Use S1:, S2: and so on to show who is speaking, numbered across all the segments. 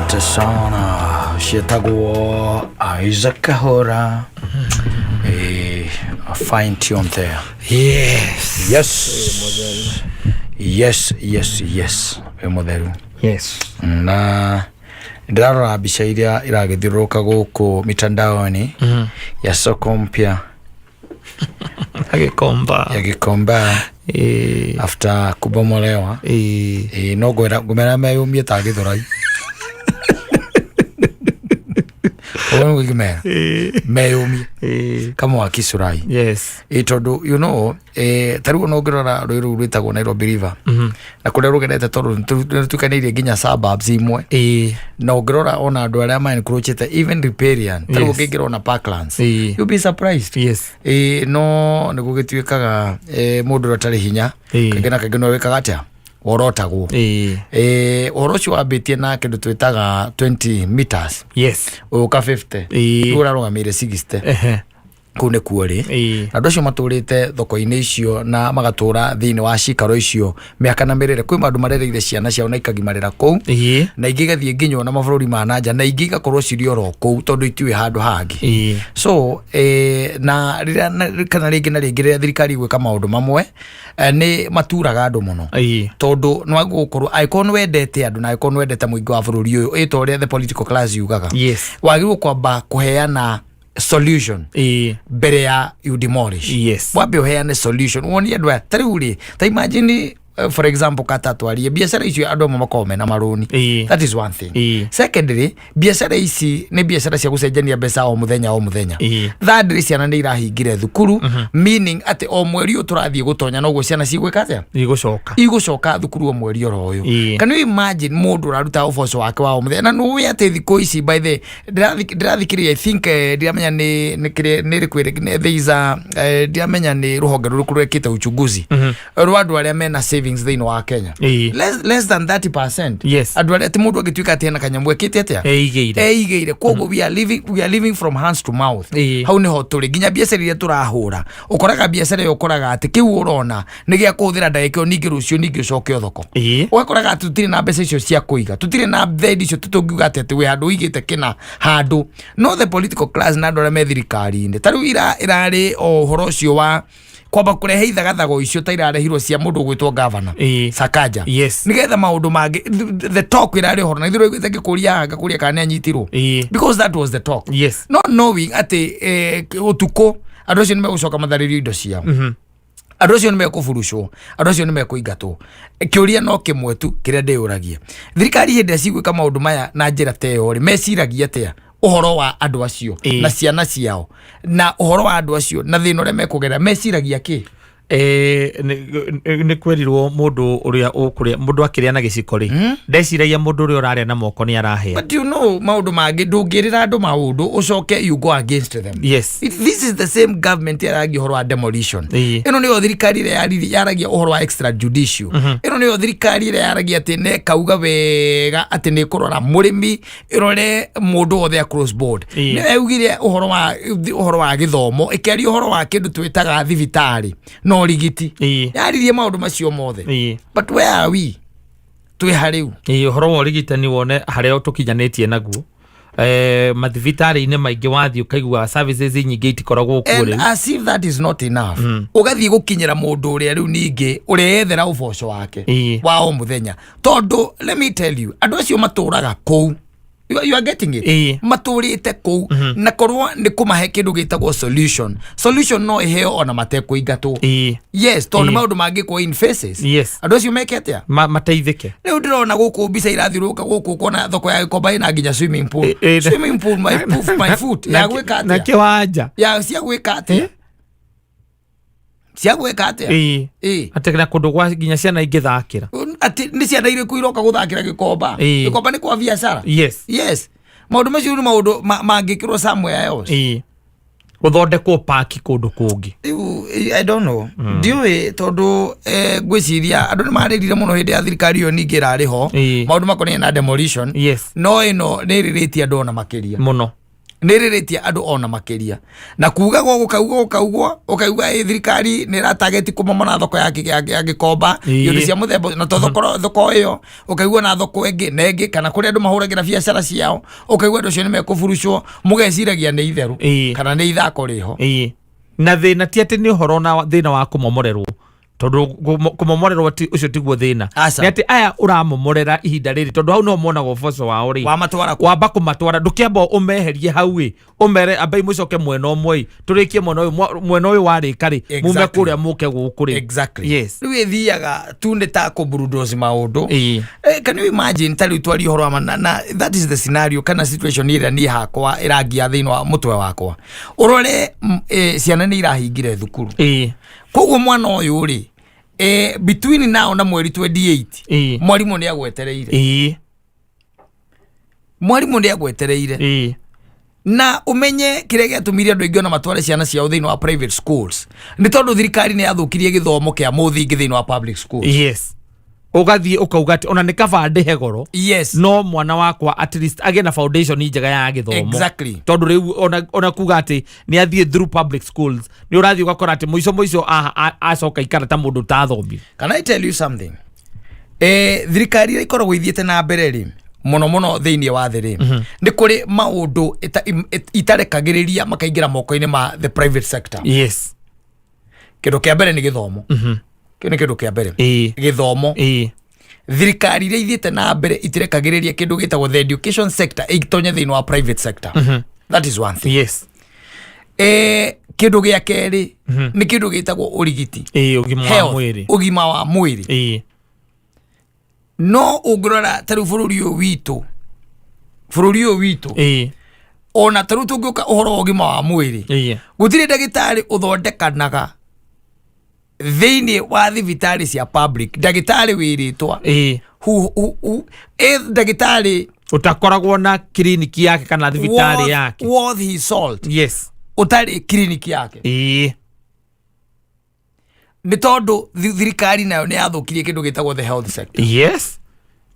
S1: Asante sana. Ciĩtagwo Isaac Kahora. A fine tune there.
S2: Yes.
S1: Yes. Yes, yes, yes. Wĩ mũtheru.
S2: Yes.
S1: Na ndĩrarora mbica iria iragĩthiũrũrũka gũkũ mitandaoni ya soko mpya.
S2: Agĩkomba.
S1: Ya Gikomba. After kubomolewa. No ngwĩra ngũmera meyũmie ta Gĩthũrai. Ũguo nĩguo ingĩmera meyũmie kama wa Kisurai. Ĩ tondũ ta rĩu ona ũngĩrora rũĩ rũu rwĩtagwo Nairobi River na kũrĩa rũgerete, tondũ nĩrũtukanĩirie nginya suburbs imwe, na ũngĩrora ona andũ arĩa ma encroachĩte, even riparian, ta rĩu ũngĩingĩra ona Parklands, you'll be surprised. Ĩ no nĩ gũgĩtuĩkaga mũndũ ũrĩa ũtarĩ hinya kaingĩ na kaingĩ no wĩkaga atĩa worotagwo. Ũhoro ũcio wambĩtie na kĩndũ twĩtaga 20 meters ũka 50. Rĩu ũrarũgamĩire 60. Kũu nĩkuo rĩ. Na andũ acio matũrĩte thoko-inĩ icio na magatũra thĩinĩ wa cikaro icio mĩaka na mĩrĩre. Kwĩ maũndũ marereire ciana ciao na ikagimarĩra kũu, na ingĩ igathiĩ nginya ona mabũrũri ma nanja, na ingĩ igakorwo cirĩ oro kũu tondũ itiũĩ handũ hangĩ. So na rĩrĩa kana rĩngĩ na rĩngĩ rĩrĩa thirikari ĩgwĩka maũndũ mamwe, nĩ maturaga andũ mũno, tondũ nĩ wagĩrĩirwo gũkorwo, angĩkorwo nĩ wendete andũ na angĩkorwo nĩ wendete mũingĩ wa bũrũri ũyũ, ĩ ta ũrĩa the political class yugaga, wagĩrĩirwo kwamba kũheana solution mbere ya you demolish. Wambe ũheane solution, wonie andũ aya. Ta rĩu rĩ, ta imagine, for example, katatwarie biacara icio, andũ amwe makoragwo mena marũni. That is one thing. Secondly, biacara ici nĩ biacara cia gũcenjania mbeca o mũthenya o mũthenya. Thirdly, ciana nĩ irahingire thukuru, meaning atĩ o mweri ũyũ tũrathiĩ gũtonya noguo ciana cigwĩka atĩa?
S2: Igũcoka.
S1: Igũcoka thukuru o mweri oro ũyũ. Can you imagine mũndũ ũraruta ũboco wake wa o mũthenya? Na nĩũĩ atĩ thikũ ici, by the ndĩrathikĩrĩria, I think, ndiramenya nĩ kĩrĩa nĩ rĩkũ there is a ndiramenya nĩ rũhonge rũrĩkũ rwekĩte uchunguzi rwa andũ arĩa mena savings thĩinĩ wa Kenya. Less than 30%. Andũ arĩa atĩ mũndũ angĩtuĩka atĩ ena kanyamũ ekĩte atĩa?
S2: Eigĩire.
S1: Eigĩire. Koguo we are living from hands to mouth. Hau niho tũrĩ. Nginya biacara iria tũrahũra, ũkoraga biacara ĩyo, ũkoraga atĩ kĩu ũrona nĩ gĩa kũhũthĩra ndagĩka ĩyo, ningĩ rũciũ ningĩ ũcoke o thoko. Ũgakoraga atĩ tũtirĩ na mbeca icio cia kũiga, tũtirĩ na thendi icio, tũtũngiuga atĩ wĩ handũ ũigĩte kĩna handũ. No the political class na andũ arĩa me thirikari-inĩ, ta rĩu ĩrarĩ o ũhoro ũcio wa kwamba kũrehe ithagathago icio ta irarehirwo cia mũndũ ũgwĩtwo gavana Sakaja, nĩgetha maũndũ mangĩ. The talk ĩrarĩ ũhoro na ithuĩ ũraiguĩte ngĩkũria, ngakũria kana nĩ anyitirwo, because that was the talk, not knowing atĩ ũtukũ andũ acio nĩ megũcoka matharĩrio indo ciao, andũ acio nĩ mekũburucwo, andũ acio nĩ mekũingatwo. Kĩũria no kĩmwe tu kĩrĩa ndĩyũragia: thirikari hĩndĩ ĩrĩa cigwĩka maũndũ maya na njĩra ta ĩyo rĩ, meciragia atĩa ũhoro wa andũ acio na ciana ciao, na ũhoro wa andũ acio na thĩna ũrĩa mekũgerera? Meciragia kĩ?
S2: Nĩ kwerirwo mũndũ ũrĩa ũkũrĩa, mũndũ akĩrĩa na gĩciko rĩ, ndeciragia mũndũ ũrĩa ũrarĩa na moko nĩ arahĩa.
S1: But maũndũ mangĩ ndũngĩrĩra andũ maũndũ ũcoke you go against them. This is the same government yaragia ũhoro wa demolition. Ĩno nĩyo thirikari ĩrĩa yaragia ũhoro wa extrajudicial. Ĩno nĩyo thirikari ĩrĩa yaragia atĩ nĩ kauga wega atĩ nĩ ĩkũrora mũrĩmi, ĩrore mũndũ wothe across board. Nĩyo yaugire ũhoro wa gĩthomo, ĩkĩaria ũhoro wa kĩndũ twĩtaga thibitarĩ na ũrigiti. Yaririe maũndũ macio mothe. But where are we? Twĩ harĩu.
S2: Ĩĩ, ũhoro wa ũrigitani, wone harĩa tũkinyanĩtie naguo. Mathibitarĩ-inĩ maingĩ wathiĩ ũkaigua services nyingĩ itikoragwo kuo
S1: And
S2: rĩu.
S1: as if that is not enough, ũgathiĩ gũkinyĩra mũndũ ũrĩa rĩu ningĩ ũreyethera ũboco wake wa o mũthenya, tondũ let me tell you, andũ acio matũraga kũu. You are getting it? Matũrĩte kũu, na korwo nĩ kũmahe kĩndũ gĩtagwo solution, solution no ĩheo ona matekũingatwo. Yes, tondũ nĩ maũndũ mangĩkwo in phases. Andũ acio meke atĩa?
S2: Mateithĩke.
S1: Rĩu ndĩrona gũkũ mbica irathiũrũrũka gũkũ, ũkona thoko ya Gĩkomba ĩna nginya swimming pool. Swimming pool my foot. Ya gwĩka
S2: na
S1: atĩa?
S2: Kĩwanja.
S1: Ya cia gwĩka atĩa? Cia gwĩka atĩa?
S2: Atĩ na kũndũ gwa nginya ciana ingĩthakĩra.
S1: Atĩ nĩ ciana irĩkũ iroka gũthakĩra Gĩkomba? Gĩkomba nĩ kwa biacara. Yes, maũndũ macio nĩ maũndũ mangĩkĩrwo somewhere else.
S2: Gũthondekwo paki kũndũ kũngĩ.
S1: Rĩu I don't know, ndiũĩ, tondũ ngwĩciria andũ nĩ marĩrire mũno hĩndĩ ya thirikari ĩyo ningĩ ĩrarĩ ho, maũndũ makonainie na demolition. No ĩno nĩ ĩrĩrĩtie andũ ona makĩria.
S2: Mũno.
S1: Nä rä rä tie andå ona makä ria na kugagwo gå kaugwo å kaigua ä thirikari nä ĩratageti kũmomora thoko ya Gĩkomba, indo cia mũthemba na to thoko ĩyo, ũkaigua na thoko ĩngĩ na ĩngĩ, kana kũrĩa andũ mahũragĩra biacara ciao, ũkaigua andũ acio nĩ mekũburucwo, mũgeciragia nĩ itherũ kana nĩ ithako rĩho.
S2: Na thĩna ti atĩ nĩ ũhoro na thĩna wa kũmomorerwo, tondũ kũmomorerwo ti ũcio tiguo thĩna.
S1: Aca.
S2: Nĩ atĩ aya ũramomorera ihinda rĩrĩ, tondũ hau nĩho monaga ũboco wao rĩ,
S1: wamatwara kũ?
S2: Wamba kũmatwara, ndũkĩamba ũmeherie hau ĩ, ũmere ambai mũcoke mwena ũmwe ĩ, tũrĩkie mwena ũyũ, mwena ũyũ warĩka rĩ, mume kũrĩa mũke gũkũ rĩ.
S1: Rĩu ĩthiaga tu nĩ ta kũburudozi maũndũ. Can you imagine ta rĩu twaria ũhoro wa na that is the scenario kana situation ĩrĩa niĩ hakwa ĩrangia thĩinĩ wa mũtwe wakwa. Ũrore ciana nĩ irahingire thukuru, koguo mwana ũyũ rĩ, between now na mweri 28, mwarimũ nĩ agwetereire. Mwarimũ nĩ agwetereire. Na umenye kĩrĩa gĩatũmire andũ aingĩ ona matware ciana ciao thĩinĩ wa private schools nĩ tondũ thirikari nĩ yathũkirie gĩthomo kĩa mũthingi thĩinĩ wa public schools.
S2: Yes, ũgathiĩ ũkauga atĩ ona nĩ kaba ndĩhe goro, no mwana wakwa at least agĩe na foundation njega ya gĩthomo. Tondũ rĩu ona kuga atĩ nĩ athiĩ through public schools, nĩ ũrathiĩ ũgakora atĩ mũico mũico acoka ikara ta mũndũ ũtathomire.
S1: Can I tell you something? Thirikari ĩrĩa ikoragwo ithiĩte na mbere rĩ, mũno mũno thĩinĩ wa thĩ rĩ, nĩ kũrĩ maũndũ itarekagĩrĩria makaingĩra moko-inĩ ma the private sector. Kĩndũ kĩa mbere nĩ gĩthomo. Kĩu nĩ kĩndũ kĩa mbere. Gĩthomo. Thirikari iria ithiĩte na mbere itirekagĩrĩria kĩndũ gĩtagwo the education sector ĩtonye thĩinĩ wa private sector. That is one thing. Kĩndũ gĩa kerĩ nĩ kĩndũ gĩtagwo ũrigiti.
S2: Ũgima wa
S1: Health,
S2: mwĩrĩ.
S1: Ũgima wa mwĩrĩ. No ũngĩrora ta rĩu bũrũri ũyũ witũ, bũrũri ũyũ witũ, ona ta rĩu tũngĩũka ũhoro wa ũgima wa mwĩrĩ, gũtirĩ ndagĩtarĩ ũthondekanaga thĩinĩ wa thibitarĩ cia public, ndagĩtarĩ wĩrĩtwa ndagĩtarĩ
S2: ũtakoragwo na kiriniki yake kana thibitarĩ yake,
S1: worth his salt, ũtarĩ kiriniki yake. Nĩ tondũ thirikari nayo nĩ yathũkirie kĩndũ gĩtagwo the health sector.
S2: Yes,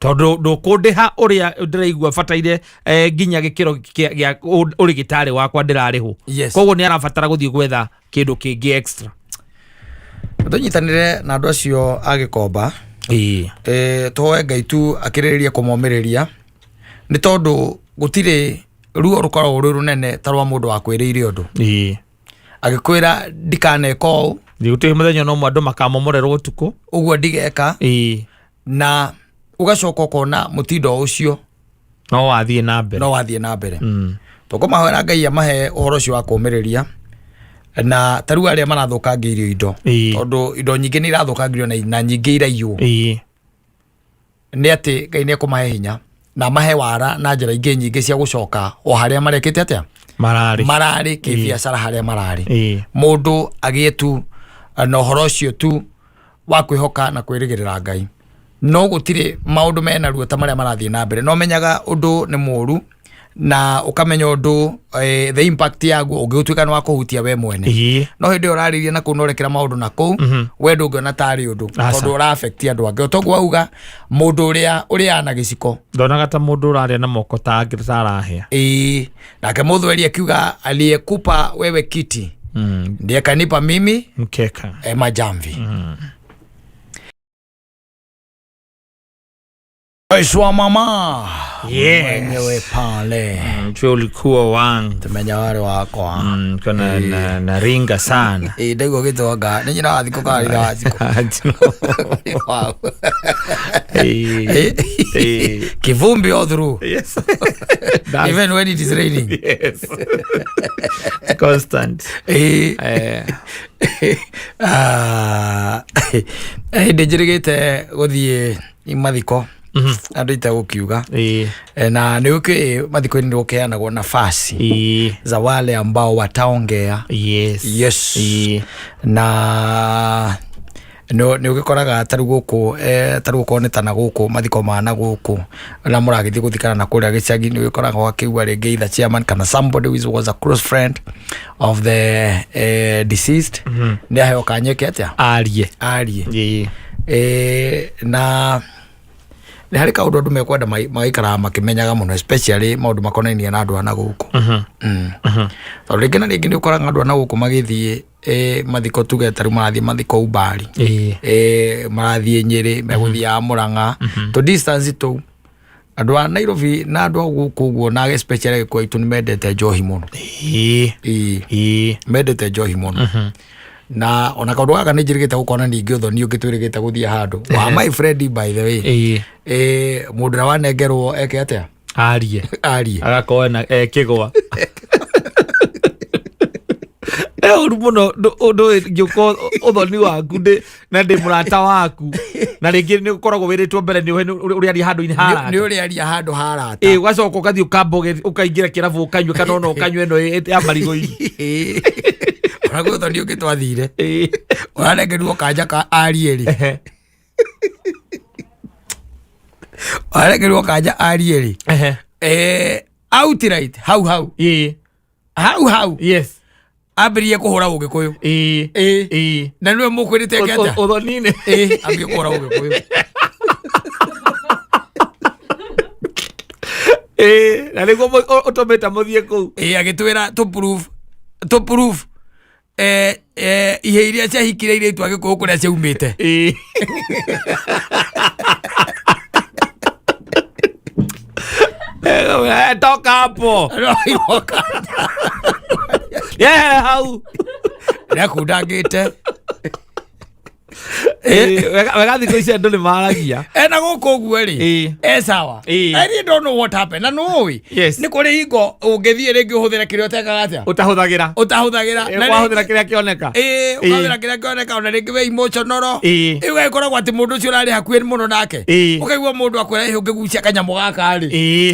S2: tondũ ndũkũndĩha ũrĩa ndĩraigua bataire, nginya gĩkĩro gĩa ũrigitari wakwa ndĩrarĩhwo. Koguo nĩ arabatara gũthiĩ gwetha kĩndũ kĩngĩ extra.
S1: Tũnyitanĩre na andũ acio a Gĩkomba. Tũhoe Ngai tu akĩrĩrĩrie kũmomĩrĩria, nĩ tondũ gũtirĩ ruo rũkoragwo rwĩ rũnene ta rwa mũndũ wakwĩrĩire ũndũ, agĩkwĩra ndikaneka ũũ.
S2: Gũtirĩ mũthenya no andũ makamomorerwo ũtukũ.
S1: Ũguo ndigeka. Na ũgacoka ũkona mũtindo ũcio
S2: no wathiĩ na mbere.
S1: No wathiĩ na mbere. Tũkũmahoera Ngai amahe ũhoro ũcio wa kũũmĩrĩria, na ta rĩu arĩa marathũkangĩirio indo, tondũ indo nyingĩ nĩ irathũkangĩrio na nyingĩ iraiywo, nĩ atĩ Ngai nĩ ekũmahe hinya na amahe wara na njĩra ingĩ nyingĩ cia gũcoka o harĩa marekĩte atĩa,
S2: mararĩ,
S1: mararĩ kĩbiacara harĩa mararĩ. Mũndũ agĩe tu na ũhoro ũcio tu wa kwĩhoka na kwĩrĩgĩrĩra Ngai, no gũtirĩ maũndũ mena ruo ta marĩa marathiĩ na mbere. No menyaga ũndũ nĩ mũru na ũkamenya ũndũ, the impact yaguo ũngĩgũtuĩka nĩ wa kũhutia we mwene. No hĩndĩ ĩyo ũrarĩria na kũu na ũrekĩra maũndũ na kũu, we ndũngĩona tarĩ ũndũ, tondũ ũra affect andũ angĩ. Toguo wauga, mũndũ ũrĩa ũrĩaga na gĩciko
S2: ndonaga ta mũndũ ũrarĩa na moko ta tarahĩa.
S1: Ĩĩ, nake mũthweri akiuga, aliyekupa wewe kiti ndiye kanipa mimi
S2: mkeka.
S1: Majamvi. Aishwa mama. Mwenyewe pale.
S2: Mchwe ulikuwa wangu.
S1: Tumenya wale wakwa.
S2: Kana na ringa sana.
S1: Ndaigua gĩtonga nĩ nyina wa thikũ kana ithe wa thikũ? Wow. Kivumbi all through.
S2: Yes.
S1: Even when it is raining.
S2: Yes. Constant.
S1: Ah, ndĩ njĩrĩgĩte gũthiĩ mathiko andũ itegũkiuga. Na nĩ ũkĩ mathiko-inĩ nĩ gũkĩheanagwo nafasi za wale ambao wataongea. Yes. Na nĩ ũgĩkoraga tarĩu gũkũ, tarĩu okorwo nĩ ta na gũkũ mathiko ma na gũkũ na mũragĩthiĩ gũthikana na kũrĩa gĩcagi, nĩ ũgĩkoraga wakĩigua rĩngĩ either chairman kana somebody who was a close friend of the deceased nĩ aheo kanyeke atĩa
S2: Arie.
S1: Arie. Na Nĩ harĩ kaũndũ andũ mekwenda magaikaraga makĩmenyaga mũno, especially maũndũ makonainie na andũ a na gũkũ. Tondũ rĩngĩ na rĩngĩ nĩ ũkoraga andũ a na gũkũ magĩthiĩ mathiko, tuge ta rĩu marathiĩ mathiko Umbari, marathiĩ Nyĩrĩ, megũthiaga Mũrang'a, tũ distance tũu. Andũ a Nairobi na andũ a gũkũ ũguo, na especially Gĩkũyũ aitũ, nĩ mendete njohi mũno. Ĩĩ. Mendete njohi mũno. Na ona kaũndũ gaka nĩ njĩrĩgĩte gũkona ningĩ ũthoni ũngĩ twĩrĩgĩte gũthiĩ handũ wa my friend, by the way. Mũndũ ũrĩa wanengerwo eke atĩa?
S2: Arie.
S1: Arie.
S2: Agakorwo na kĩgwa e ũru mũno. Ũndũ ngĩũka ũthoni waku ndĩ na ndĩ mũrata waku, na rĩngĩ nĩ ũkoragwo wĩrĩtwo mbere nĩ ũrĩaria handũ-inĩ ha
S1: nĩ
S2: arata.
S1: Ũrĩaria handũ ha arata.
S2: Ũgacoka ũgathiĩ ũkamba ũkaingĩra kĩrabu ũkanyua, kana ona ũkanyua ĩno ya marigũ-inĩ.
S1: Ona gwĩ ũthoni ũngĩ twathire, ũranengerwo kanja ka arie rĩ, ũranengerwo kanja arie rĩ, outright hau hau, hau hau, ambĩrĩrie kũhũra Ũgĩkũyũ. Na nĩwe mũkwĩrĩte eke atĩa?
S2: Ũthoni-inĩ.
S1: Ambie kũhũra Ũgĩkũyũ.
S2: Na nĩguo ũtũmĩte mũthiĩ kũu.
S1: Agĩtwĩra to prove ihe iria ciahikire airĩtu a Gĩkũyũ kũrĩa ciaumĩte.
S2: Toka hapo. Yeah, hau.
S1: Rĩakundangĩte.
S2: Wega wega thikũ ici andũ nĩ maragia.
S1: Ena gũkũ ũguo rĩ, e sawa. I really don't know what happened, na nũĩ nĩ kũrĩ hingo ũngĩthiĩ rĩngĩ ũhũthĩre kĩrĩa ũtekaga atĩa?
S2: Ũtahũthagĩra.
S1: Ũtahũthagĩra. Na
S2: wahũthĩra kĩrĩa kĩoneka.
S1: Ũkahũthĩra kĩrĩa kĩoneka, ona rĩngĩ we emotional. Ĩgagĩkoragwo atĩ mũndũ ũcio ũrarĩ hakuhĩ mũno nake, ũkaigua mũndũ akwĩra, "Ĩ, ũngĩgucia kanyamũ gaka rĩ,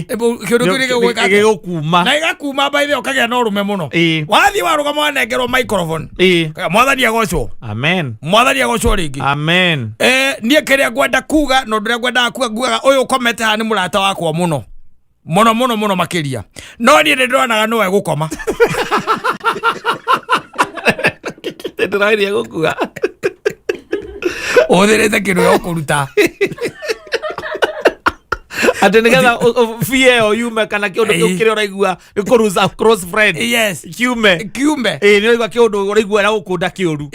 S1: kĩũndũ kĩu gĩgũgwĩka atĩa?"
S2: Gĩgũkuma.
S1: Na ĩgakuma by the way, ũkagĩa na ũrũme mũno. Wathiĩ warũgama wanengerwo microphone. Mwathani agocwo.
S2: Amen.
S1: Mwathani agocwo rĩngĩ.
S2: Amen.
S1: Niĩ kĩrĩa ngwenda kuga na ũndũ ũrĩa ngwendaga kuga, ngugaga ũyũ ũkomete haha nĩ mũrata wakwa mũno mũno mũno mũno makĩria, no niĩ nĩ ndĩronaga no egũkoma.
S2: Ndĩrageria gũkua.
S1: Ũhũthĩrĩte kĩndũ gĩa gũkũruta.
S2: Atĩ nĩgetha fear ĩyo yume, kana kĩũndũ kĩu kĩrĩa ũraigua nĩ kũruza close friend kiume.
S1: Kiume.
S2: Nĩ ũraigua kĩũndũ ũraigua ĩragũkũnda kĩũru.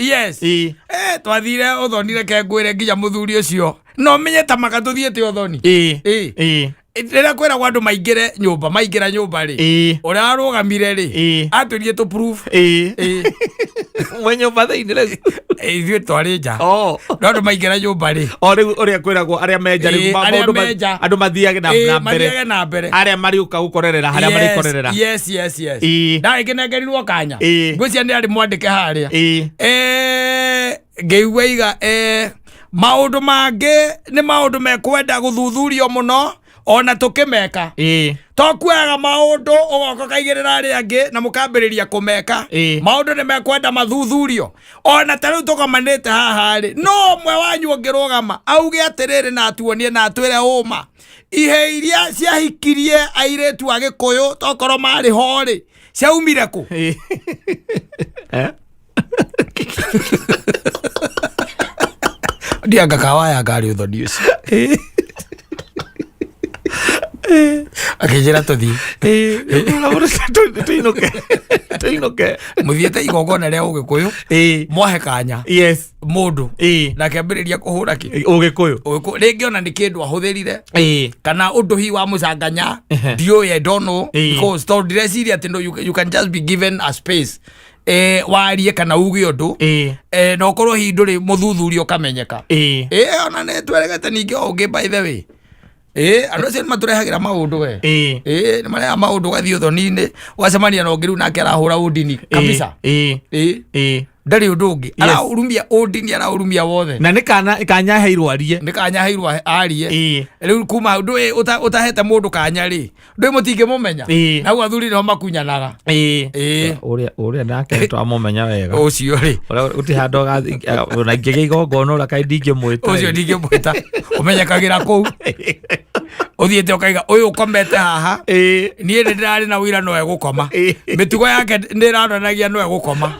S1: Twathire ũthoni, reke ngwĩre, nginya mũthuri ũcio no menye ta maka tũthiĩte ũthoni. Rĩrĩa kwĩragwo andũ maingĩre nyũmba, maingĩra nyũmba rĩ, ũrĩa warũgamire rĩ, atwĩrire tũ prove.
S2: Mwe nyũmba thĩinĩ rĩu?
S1: Ithuĩ twarĩ nja.
S2: Oh.
S1: No andũ maingĩra nyũmba rĩ,
S2: O rĩu ũrĩa kwĩragwo arĩa menja rĩu,
S1: arĩa
S2: maũndũ
S1: menja.
S2: Andũ mathiage na na mbere.
S1: Mathiage na mbere.
S2: Arĩa marĩũka gũkorerera harĩa marĩkorerera.
S1: Yes. Ndagĩkĩnengerirwo kanya. Ngwĩciria nĩ arĩ mwandĩke harĩa. Ngĩigua iga maũndũ mangĩ nĩ maũndũ mekwenda gũthuthurio mũno ona tũkĩmeka. To kuoyaga maũndũ ũgoka ũkaigĩrĩra arĩa angĩ na mũkambĩrĩria kũmeka. Maũndũ nĩ mekwenda mathuthurio. Ona ta rĩu tũgomanĩte haha rĩ, no ũmwe wanyu ũngĩrũgama auge atĩrĩrĩ, na atuonie na atwĩre ũma, ihe iria ciahikirie airĩtu a Gĩkũyũ tokorwo marĩ ho rĩ, ciaumire kũ?
S2: Eh?
S1: Ndianga kawaya ngari ũthoni ũcio akĩnjĩra tũthiĩ.
S2: Tũinũke, tũinũke.
S1: Mũthiĩte igongona rĩa Ũgĩkũyũ, mwahe kanya mũndũ na akĩambĩrĩria kũhũra kĩ?
S2: Ũgĩkũyũ.
S1: Ũgĩkũyũ. Rĩngĩ ona nĩ kĩndũ ahũthĩrire, kana ũndũ hihi wa mũcanganya, ndiũĩ, I don't know, because tondũ ndireciria atĩ no, you can just be given a space warie kana uge ũndũ, na ũkorwo hihi ndũrĩ mũthuthuria ũkamenyeka. Ona nĩ tweregete ningĩ o ũngĩ, by the way. Andũ acio nĩ matũrehagĩra maũndũ we. Nĩ marehaga maũndũ, ũgathiĩ ũthoni-inĩ ũgacemania na ũngĩ rĩu nake arahũra ũndini kabisa. Ndarĩ ũndũ ũngĩ, araũrumia ũndini, araũrumia wothe.
S2: Na nĩ kana kanya heirwo arie.
S1: Nĩ kanya heirwo arie. Rĩu kuma ndũĩ ũtahete mũndũ kanya rĩ, ndũĩ mũtingĩmũmenya. Na hau athuri nĩho makunyanaga.
S2: Ũrĩa nake nĩ twamũmenya wega.
S1: Ũcio rĩ,
S2: Ũrĩa gũtirĩ handũ ona ingĩgĩa igongona ũrĩa kaĩ ndingĩmwĩta.
S1: Ũcio ndingĩmwĩta, ũmenyekagĩra kũu. Ũthiĩte ũkaiga ũyũ ũkomete haha, niĩ nĩ ndĩrarĩ na ũira no egũkoma. Mĩtugo yake nĩ ĩronanagia no egũkoma.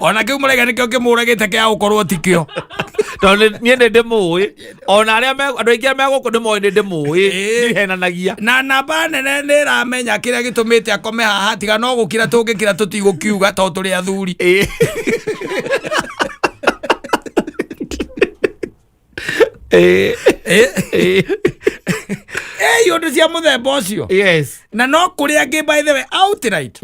S1: Ona kĩu mũraiga nĩkĩo kĩmũragĩte kĩa gũkorwo tikĩo.
S2: Tondũ niĩ nĩ ndĩmũĩ, ona arĩa andũ aingĩ arĩa me gũkũ nĩ moĩ nĩ ndĩmũĩ, ndihenanagia.
S1: Na namba nene nĩ ĩramenya kĩrĩa gĩtũmĩte akome haha, tiga no gũkira tũngĩkira tũtigũkiuga tondũ tũrĩ athuri. Ĩ ũndũ cia mũthemba ũcio. Na no kũrĩ angĩ, by the way, outright,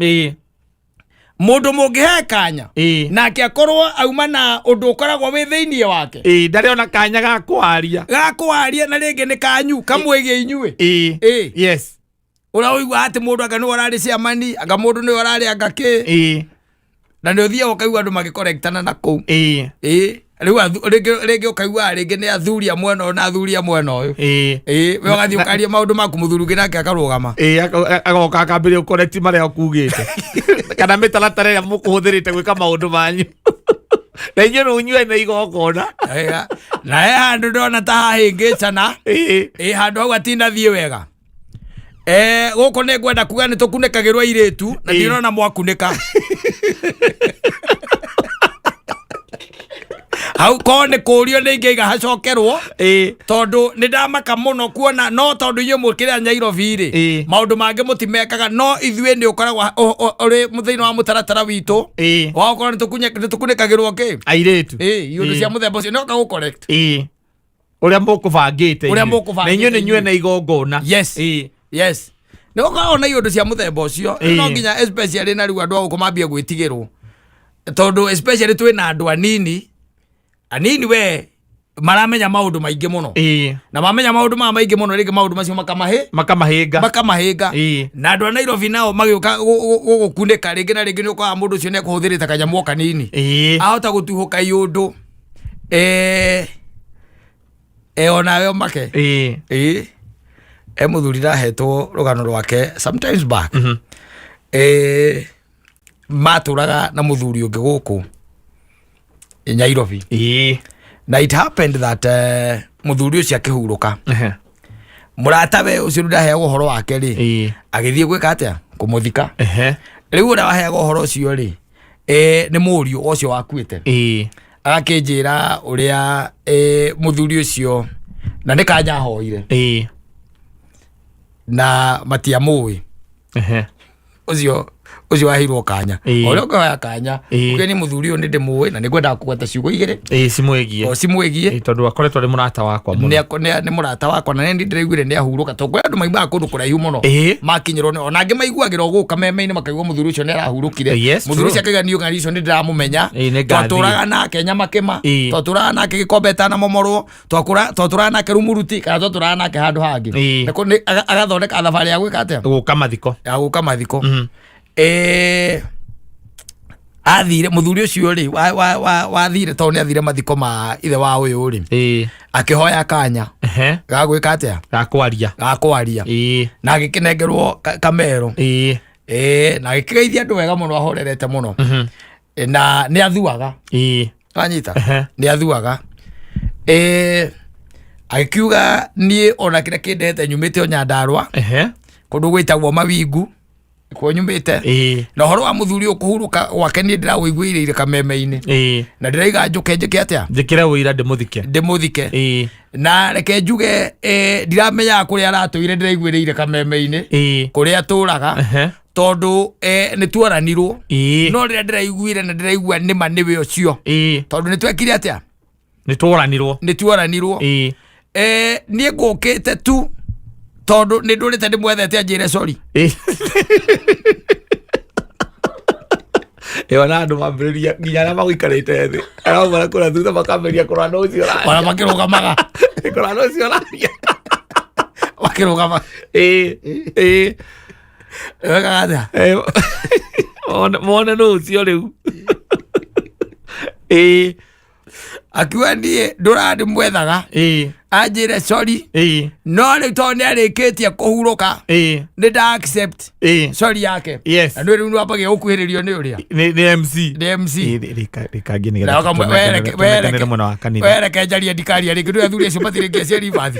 S1: mũndũ mũngĩhe kanya nake akorwo auma na ũndũ ũkoragwo wĩ thĩinĩ wake.
S2: Ndarĩ ona kanya ga kwaria.
S1: Ga kwaria, na rĩngĩ nĩ kanyu kamwĩgie inyuĩ. Ũrĩa ũigua atĩ mũndũ anga nĩwe ũrarĩ ciamani, anga mũndũ nĩwe ũrarĩ anga kĩ, na nĩ ũthiaga ũkaigua andũ magĩkorektana na kũu. Ĩ rĩu rĩngĩ ũkaigua rĩngĩ nĩ athuri a mwena ũyũ na athuri a mwena ũyũ. Ĩ we ũgathiĩ ũkaria maũndũ maku, mũthuri ũngĩ nake akarũgama.
S2: Agoka akambĩrĩria gũcorrect marĩa ũkugĩte kana mĩtaratara ĩrĩa mũkũhũthĩrĩte gwĩka maũndũ manyu, na inyuĩ rĩu inyuĩ nĩ igongona.
S1: Wega. Na he handũ ndona ta hahĩngĩcana. Ĩ handũ hau atinathiĩ wega. Gũkũ nĩ ngwenda kuga nĩ tũkunĩkagĩrwo airĩtu na ndirona mwakunĩka hau. Korwo nĩ kũrio nĩ ingĩiga hacokerwo, tondũ nĩ ndamaka mũno kuona no tondũ inyuĩ mũkĩrĩa Nyairobi rĩ, maũndũ mangĩ mũtimekaga, no ithuĩ nĩ ũkoragwo ũrĩ thĩinĩ wa mũtaratara witũ wa gũkorwo nĩ tũkunĩkagĩrwo kĩ
S2: airĩtu.
S1: Ĩ iũndũ cia mũthemba ũcio nĩ oka gũ correct.
S2: Ũrĩa mũkũbangĩte
S1: Ũrĩa
S2: inyuĩ.
S1: mũkũbangĩte
S2: Na inyuĩ nĩ inyuĩ
S1: inyuĩ.
S2: na igongona.
S1: Yes, nĩ gũkoragwo na iũndũ cia mũthemba ũcio. No nginya especially na rĩu andũ a gũkũ mambie gwĩtigĩrwo, tondũ especially twĩ na andũ anini anini we maramenya maũndũ maingĩ mũno, na mamenya maũndũ maya maingĩ mũno, rĩngĩ maũndũ macio makamahe
S2: makamahĩnga.
S1: Makamahĩnga. Na andũ a Nairobi nao magĩũka gũgũkunĩka rĩngĩ na rĩngĩ, nĩ ũkoraga mũndũ ũcio nĩ ekũhũthĩrĩte kanyamũ o kanini, ahota gũtuhũka iũndũ, onawe ũmake. Ĩĩ, e mũthuri ndahetwo rũgano rwake sometimes back. Matũraga na mũthuri ũngĩ gũkũ Nairobi, na it happened that mũthuri ũcio akĩhurũka. Mũratawe ũcio ndaheagwo ũhoro wake rĩ, agĩthiĩ gwĩka atĩa? Kũmũthika. Rĩu ũrĩa waheagwo ũhoro ũcio rĩ, nĩ mũriũ ũcio wakuĩte. Agakĩnjĩra ũrĩa mũthuri ũcio na nĩ kanya ahoire, na matiamũĩ. Ũcio waheirwo kanya, ũrĩa ũkĩhoya kanya, ũkĩ nĩ mũthuri ũyũ nĩ ndĩmũĩ na nĩ ngwendaga kũgweta ciugo igĩrĩ
S2: cimwĩgiĩ.
S1: O cimwĩgiĩ.
S2: Tondũ akoretwo arĩ mũrata wakwa mũno.
S1: Nĩ mũrata wakwa na nĩ ndĩraiguire nĩ ahurũka, tondũ kwĩ andũ maimaga kũndũ kũraihu mũno, makinyĩrwo nĩ ona angĩ maiguagĩra o gũka meme-inĩ, makaigua mũthuri ũcio nĩ arahurũkire. Mũthuri ũcio akaiga niĩ ng'ani icio nĩ ndĩramũmenya.
S2: Nĩ ngathiĩ.
S1: Twatũraga nake Nyamakĩma, twatũraga nake Gĩkombe ĩtanamomorwo, twatũraga nake Rumuruti, kana twatũraga nake handũ hangĩ. Na agathondeka thabarĩ ya gwĩka atĩa?
S2: Gũka mathiko.
S1: Ya gũka mathiko. Athire mũthuri ũcio rĩ wathire, tondũ nĩ athire mathiko ma ithe wa ũyũ rĩ, akĩhoya kanya ga gwĩka atĩa?
S2: Ga kwaria.
S1: Ga kwaria. Na agĩkĩnengerwo kamero. Na agĩkĩgeithia andũ wega mũno, ahorerete mũno. Na nĩ athuaga. Wanyita? Nĩ athuaga. Agĩkiuga niĩ ona kĩrĩa kĩndehete nyumĩte o Nyandarũa, kũndũ gwĩtagwo Mawingu kuo nyumĩte, na ũhoro wa mũthuri ũyũ kũhurũka gwake niĩ ndĩrawũiguĩrĩire kameme-inĩ, na ndĩraiga njũke njĩke atĩa?
S2: Njĩkĩre ũira ndĩmũthike.
S1: Ndĩmũthike. Na reke njuge, ndiramenyaga kũrĩa aratũire, ndĩraiguĩrĩire kameme-inĩ kũrĩa atũraga, tondũ nĩ tuoranirwo, no rĩrĩa ndĩraiguire na ndĩraigua nĩma nĩwe ũcio, tondũ nĩ twekire atĩa?
S2: Nĩ tworanirwo.
S1: Nĩ tuoranirwo. Niĩ ngũkĩte tu tondũ nĩ ndũrĩte ndĩmwethete anjĩre sorry.
S2: Ĩyo na andũ mambĩrĩria nginya arĩa magũikarĩte thĩ araumana kũrĩa thutha makambĩrĩria kũrora na ũcio ũraria.
S1: Ona makĩrũgamaga.
S2: Kũrora na ũcio ũraria.
S1: Makĩrũgama.
S2: Ĩĩ, ĩĩ.
S1: Wekaga atĩa?
S2: Mone nũ ũcio rĩu. Ĩĩ.
S1: Akiuga niĩ ndũraga ndĩmwethaga anjĩre sorry, no rĩu tondũ nĩ arĩkĩtie kũhurũka, nĩ nda accept sorry yake. Na nĩ rĩu nĩwambagia gũkuhĩrĩrio nĩ ũrĩa
S2: Nĩ MC.
S1: Nĩ MC.
S2: Rĩkangĩ
S1: Na
S2: nĩgetha
S1: ũkamwe-
S2: tũmenere mwena wa kanitha.
S1: Wereke njarie, ndikaria rĩngĩ, ndũĩ athuri acio matirĩ ngia cia ribathi.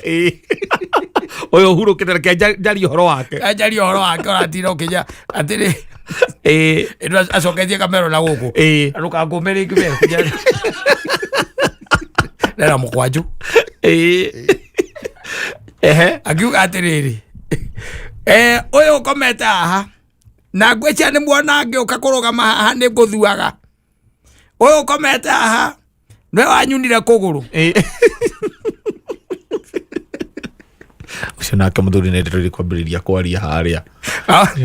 S2: Ũyũ ũhurũkĩte, reke njarie ũhoro wake.
S1: Anjaria ũhoro wake, ũratinda ũkĩnja atĩrĩ ĩno acoketie kamero na gũkũ. Ndũkangũme rĩngĩ we nera mũkwanjũ.
S2: Ehe.
S1: Akiuga atĩrĩrĩ, ũyũ ũkomete haha na ngwĩcia nĩ muona ngĩũka kũrũgama haha nĩ ngũthuaga, ũyũ ũkomete haha nĩwe wanyunire kũgũrũ.
S2: Ũcio nake mũthuri nĩ ndeto kwambĩrĩria kwaria harĩa.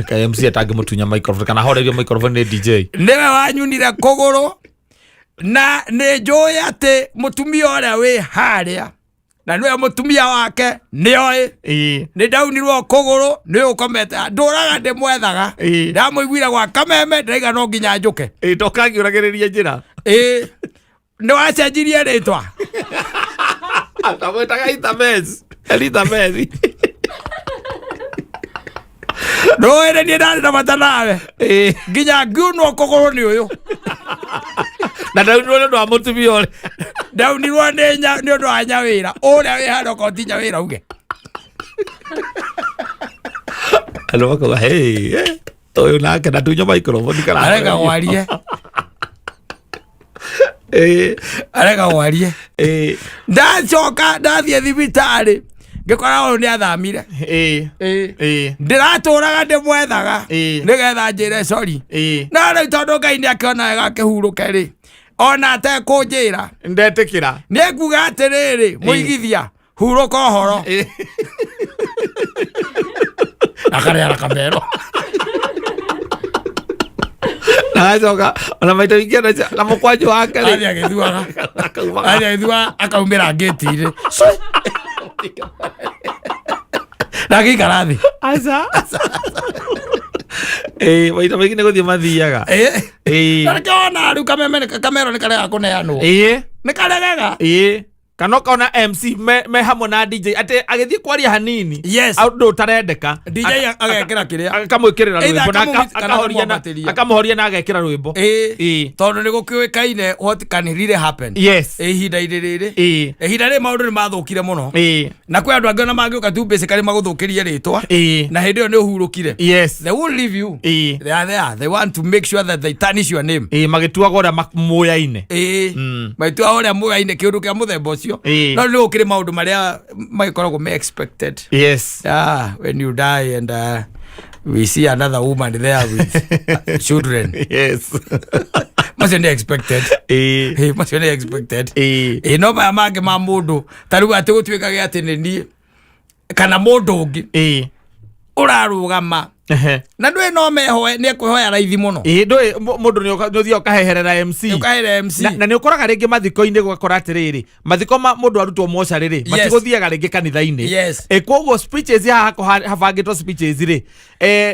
S2: Ka MC atangĩmũtunya microphone kana ahorerio microphone nĩ DJ.
S1: Nĩwe wanyunire kũgũrũ na nĩ njũĩ atĩ mũtumia ũrĩa wĩ harĩa na nĩwe mũtumia wake nĩoĩ nĩ ndaunirwo kũgũrũ nĩ ũkomete, ndũraga ndĩmwethaga. Ndamũiguire gwa kameme, ndĩraiga no nginya njũke.
S2: Tokangiũragĩrĩria njĩra.
S1: Ĩĩ, nĩ wacenjirie rĩtwa.
S2: Tamwĩtaga Elizabeth, Elizabeth.
S1: Ndũĩ nĩ niĩ ndarĩ na bata nawe nginya ngiunwo kũgũrũ nĩ ũyũ.
S2: Na ndaunirwo nĩ ũndũ wa mũtumia ũrĩa.
S1: Ndaunirwo nĩ ũndũ wa nyawĩra ũrĩa wĩ harĩa, okorwo ti nyawĩra uge.
S2: Andũ makauga, "Hey, ũyũ nake ndatunywo microphone kana
S1: Arega gwarie. Arega gwarie. Ndacoka ndathiĩ thibitarĩ ngĩkora ũyũ nĩ athamire. Ndĩratũraga ndĩmwethaga nĩgetha njĩre sorry. No rĩu tondũ Ngai nĩ akĩona wega akĩhurũke rĩ, ona atekũnjĩra
S2: Ndetĩkĩra.
S1: Nĩ nguga atĩrĩrĩ, mũigithia, hurũka ũhoro. Akarĩara kamero.
S2: Na agacoka ona maita maingĩ na mũkwanjũ wake rĩ.
S1: Athiĩ agĩthuaga.
S2: Akaumaga.
S1: Athiĩ agĩthuaga akaumĩra ngĩti-inĩ na agĩikara thĩ.
S2: Aca. Maita maingĩ nĩ gũthiĩ mathiaga.
S1: Na nĩkĩo wona rĩu kameme kamero nĩ karega kũneanwo. Nĩ karegaga.
S2: Kana ũkona MC me hamwe na DJ atĩ agĩthiĩ kwaria hanini ũndũ ũtarendeka,
S1: DJ agekĩra kĩrĩa
S2: akamwĩkĩrĩra
S1: Either
S2: rwĩmbo na
S1: kana
S2: akahoria na
S1: akamwambatĩria.
S2: Akamũhoria na agekĩra rwĩmbo.
S1: Tondũ nĩ gũkĩũĩkaine what can really happen ihinda-inĩ rĩrĩ. Ihinda rĩrĩ maũndũ nĩ mathũkire mũno na kwĩ andũ angĩ ona mangĩũka tu basically magũthũkĩrie rĩtwa na hĩndĩ ĩyo nĩ ũhurũkire. They won't leave you. They are there, they want to make sure that they tarnish your name.
S2: Magĩtuaga ũrĩa mũyaine.
S1: Magĩtua ũrĩa mũyaine kĩũndũ kĩa mũthemba ũcio. No nĩ gũkĩrĩ maũndũ marĩa magĩkoragwo me expected. Yeah, when you die and we see another woman there with children. Macio nĩ expected. Macio nĩ expected. No maya mangĩ ma mũndũ ta rĩu atĩ gũtuĩkage atĩ nĩ niĩ kana mũndũ ũngĩ ũrarũgama na ndũĩ no mehoe nĩ ekwihoya raithi mũno.
S2: Ndũĩ mũndũ nĩ ũthiaga ũkaheherera MC.
S1: Ũkahere MC.
S2: Na nĩ ũkoraga rĩngĩ mathiko-inĩ gũgakora atĩrĩrĩ, mathiko ma mũndũ arutwo mocarĩ rĩ, matigũthiaga rĩngĩ kanitha-inĩ. Koguo speeches haha habangĩtwo speeches rĩ,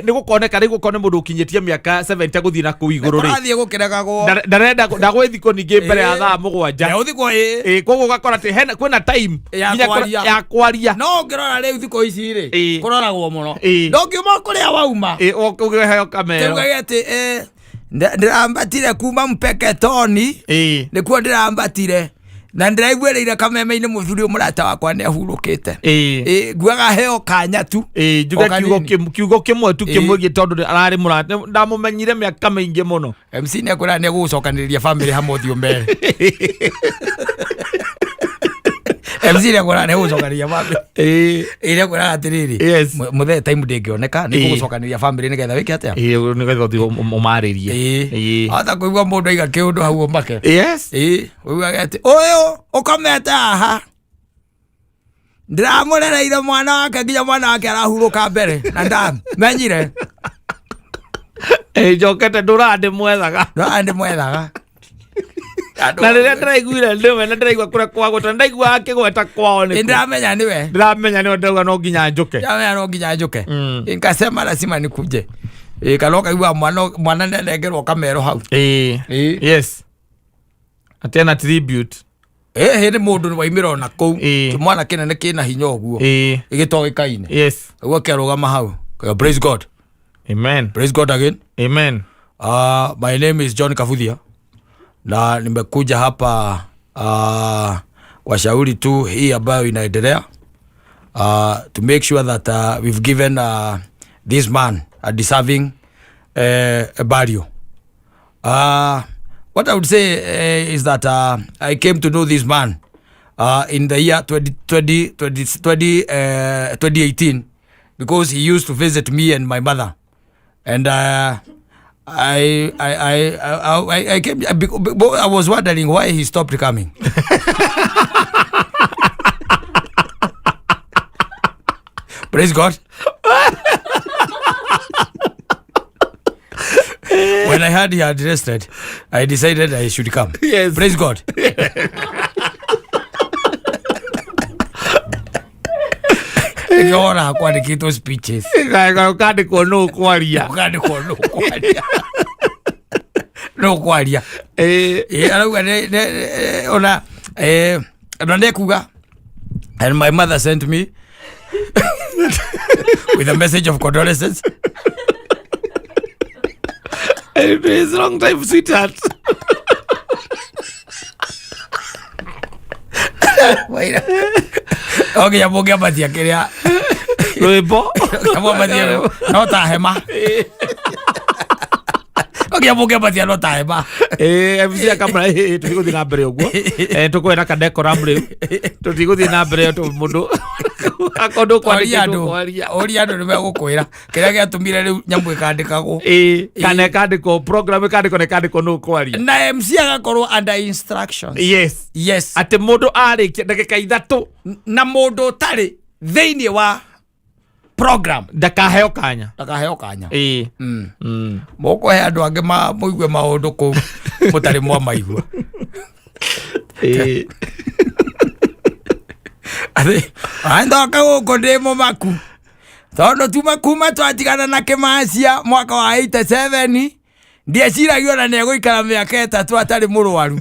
S2: nĩ gũkoneka rĩu gũkorwo nĩ mũndũ ũkinyĩtie mĩaka 70 gũthiĩ na kũu igũrũ rĩ,
S1: kũrathiĩ gũkĩregagwo.
S2: Ndarenda ndagwĩthikwo ningĩ mbere ya thaa 7.
S1: Ũthikwo ĩ.
S2: Koguo ũgakora atĩ kwĩna time
S1: Ya
S2: nginya
S1: kwaria.
S2: Ya kwaria.
S1: No ũngĩrora rĩu thikũ ici rĩ, kũroragwo mũno. Ndũngiuma kũrĩa wauma.
S2: Ũkĩheo kamero.
S1: Tũgage atĩ ndĩrambatire kuma Mpeketoni. Nĩkuo ndĩrambatire na ndĩraiguĩrĩire kameme-inĩ mũthuri ũyũ mũrata wakwa nĩ ahurũkĩte. Nguaga heo kanya tu.
S2: Njuge
S1: O
S2: kiugo
S1: kanini.
S2: kiugo kĩmwe tu kĩmwĩgiĩ tondũ ararĩ mũrata ndamũmenyire mĩaka mĩingĩ mũno.
S1: MC nĩ akwĩra nĩ egũgũcokanĩrĩria family hamwe ũthiũ mbere. MC nĩ akwĩra nĩ egũgũcokanĩrĩria family. Nĩ akwĩraga atĩrĩrĩ, mũthee, time ndĩngĩoneka nĩ ngũgũcokanĩrĩria family nĩgetha wĩke atĩa?
S2: Nĩgetha ũthiĩ ũmarĩrie.
S1: Hota kũigua mũndũ aiga kĩũndũ hau ũmake. Ũiguage atĩ ũyũ ũkomete haha ndĩramũrereire mwana wake nginya mwana wake arahurũka mbere na ndamenyire.
S2: Njokete ndũraga ndĩmwethaga.
S1: No ndĩmwethaga.
S2: Na rĩrĩa ndĩraiguire nĩwe na ndĩraigua kũrĩa kwagweta ndaigua akĩgweta kwao nĩ kũ.
S1: Ndĩramenya nĩwe.
S2: Ndĩramenya nĩwe, ndĩrauga no nginya njũke.
S1: Ndĩramenya no nginya njũke. Nikasema lazima nikuje. Kana ũkaigua mwana nĩanengerwo kamero hau.
S2: Yes, atĩ ena tribute.
S1: Hĩndĩ mũndũ waimĩra ona kũu kĩmwana kĩnene kĩna hinya ũguo gĩtoĩkaine ũguo kĩarũgama hau. Kaya, "Praise God."
S2: Amen.
S1: "Praise God again."
S2: Amen.
S1: My name is John Kavuthia na nimekuja hapa kwa shauri tu hii ambayo inaendelea. to make sure that we've given this man a deserving burial. What I would say is that I came to know this man in the year 20, 20, 20, 2018 because he used to visit me and my mother. And I came, I was wondering why he stopped coming. Praise God. When I heard he had rested, I decided I should come.
S2: Yes.
S1: Praise God. Nĩkĩo kwandĩkĩtwo speeches.
S2: Ũkandĩkwo nũ kwaria.
S1: Ũkandĩkwo nũ kwaria. Nũ kwaria. Arauga ona ona nĩkuga and my mother sent me with a message of condolences.
S2: It's long time, sweetheart.
S1: Okinya mũngĩambatia kĩrĩa
S2: Rwĩmbo.
S1: Mũngĩambatia no ta hema. Okinya mũngĩambatia no ta hema.
S2: MC akamwĩra tũtigũthiĩ na mbere ũguo. Tũkũhe kadecorum rĩu. Tũtigũthiĩ na mbere mũndũ akorwo
S1: Oria
S2: ndũkwandĩkĩtwo
S1: andũ
S2: kwaria.
S1: Oria andũ nĩmegũkwĩra kĩrĩa gĩatũmire rĩu nyamũ ĩkandĩkagwo.
S2: Kana ĩkandĩkwo program ĩkandĩkwo na ĩkandĩkwo nũ kwaria.
S1: Na MC agakorwo under instructions.
S2: Yes.
S1: Yes.
S2: Atĩ mũndũ arĩkia ndagĩka 3
S1: Na mũndũ ũtarĩ thĩinĩ wa program
S2: ndakaheo kanya.
S1: Ndakaheo kanya. Mũkũhe andũ angĩ mũigue maũndũ kũu mũtarĩ mwamaigua. Ndoka gũkũ ndĩ mũmaku tondũ tuma kuma twatigana na Kĩmacia mwaka wa 87 ndieciragia ona nĩ egũikara mĩaka 3 atarĩ mũrwaru.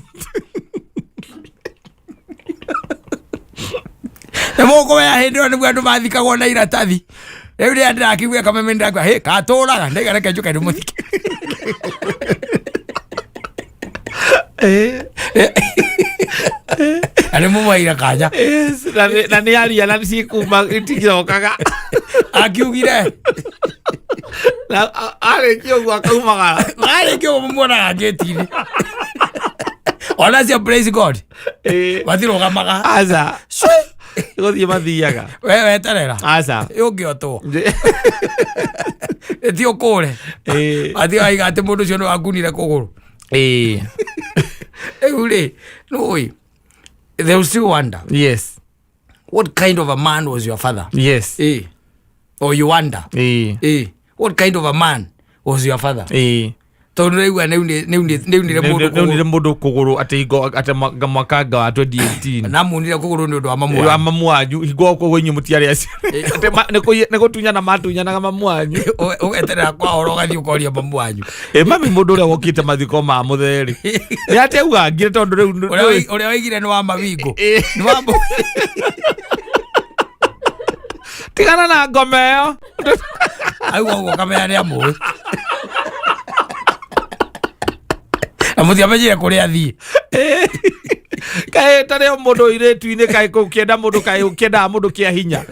S1: Nĩ mũkũmenya hĩndĩ ĩyo nĩguo andũ mathikagwo na iratathi. Rĩu rĩrĩa ndĩrakĩigua kameme ndĩraigua, hĩ, katũraga, ndaiga reke njũke ndĩmũthike. Na nĩ mũmũheire kanya.
S2: Yes, na nĩ aria na cikuma iticokaga.
S1: Akiugire.
S2: Na arĩkia ũguo akaumagara.
S1: Arĩkia ũguo mũmuonaga ngĩti-inĩ. Ona cio praise God. Matirũgamaga.
S2: Aca. Gũthiĩ mathiaga.
S1: We weterera.
S2: Aca.
S1: Ũngĩotwo. Ti ũkũre. Mathiaga atĩ mũndũ ũcio nĩ wakunire kũgũrũ. Rĩu rĩ, nĩũĩ, they will still wonder.
S2: Yes.
S1: What kind of a man was your father?
S2: Yes.
S1: Or you wonder. What kind of a man was your father? Tondũ rĩu nĩunire mũndũ kũgũrũ.
S2: Nĩunire mũndũ kũgũrũ atĩ hingo atĩ mwaka wa 2018.
S1: Na munire kũgũrũ nĩ ũndũ wa mamu
S2: Wa
S1: wanyu.
S2: mamu wanyu, hingo kũguo inyuĩ mũtiarĩ acio. Atĩ nĩ gũtunyana matunyanaga mamu wanyu.
S1: Ũgeterera kwa horo ũgathiĩ ũkoria mamu wanyu.
S2: Mami mũndũ ũrĩa wokĩte mathiko ma mũthee-rĩ. Nĩ atĩ auga ngire tondũ rĩu
S1: Ũrĩa waigire nĩ wa mawingo. Nĩ wa
S2: Tigana na ngoma ĩyo.
S1: Auga ũguo kamenya nĩ amũĩ. Na mũtiamenyire kũrĩa athiĩ.
S2: Kaĩ tarĩ o mũndũ irĩtu-inĩ, kaĩ ũkĩenda mũndũ, kaĩ ũkĩendaga mũndũ kĩa hinya.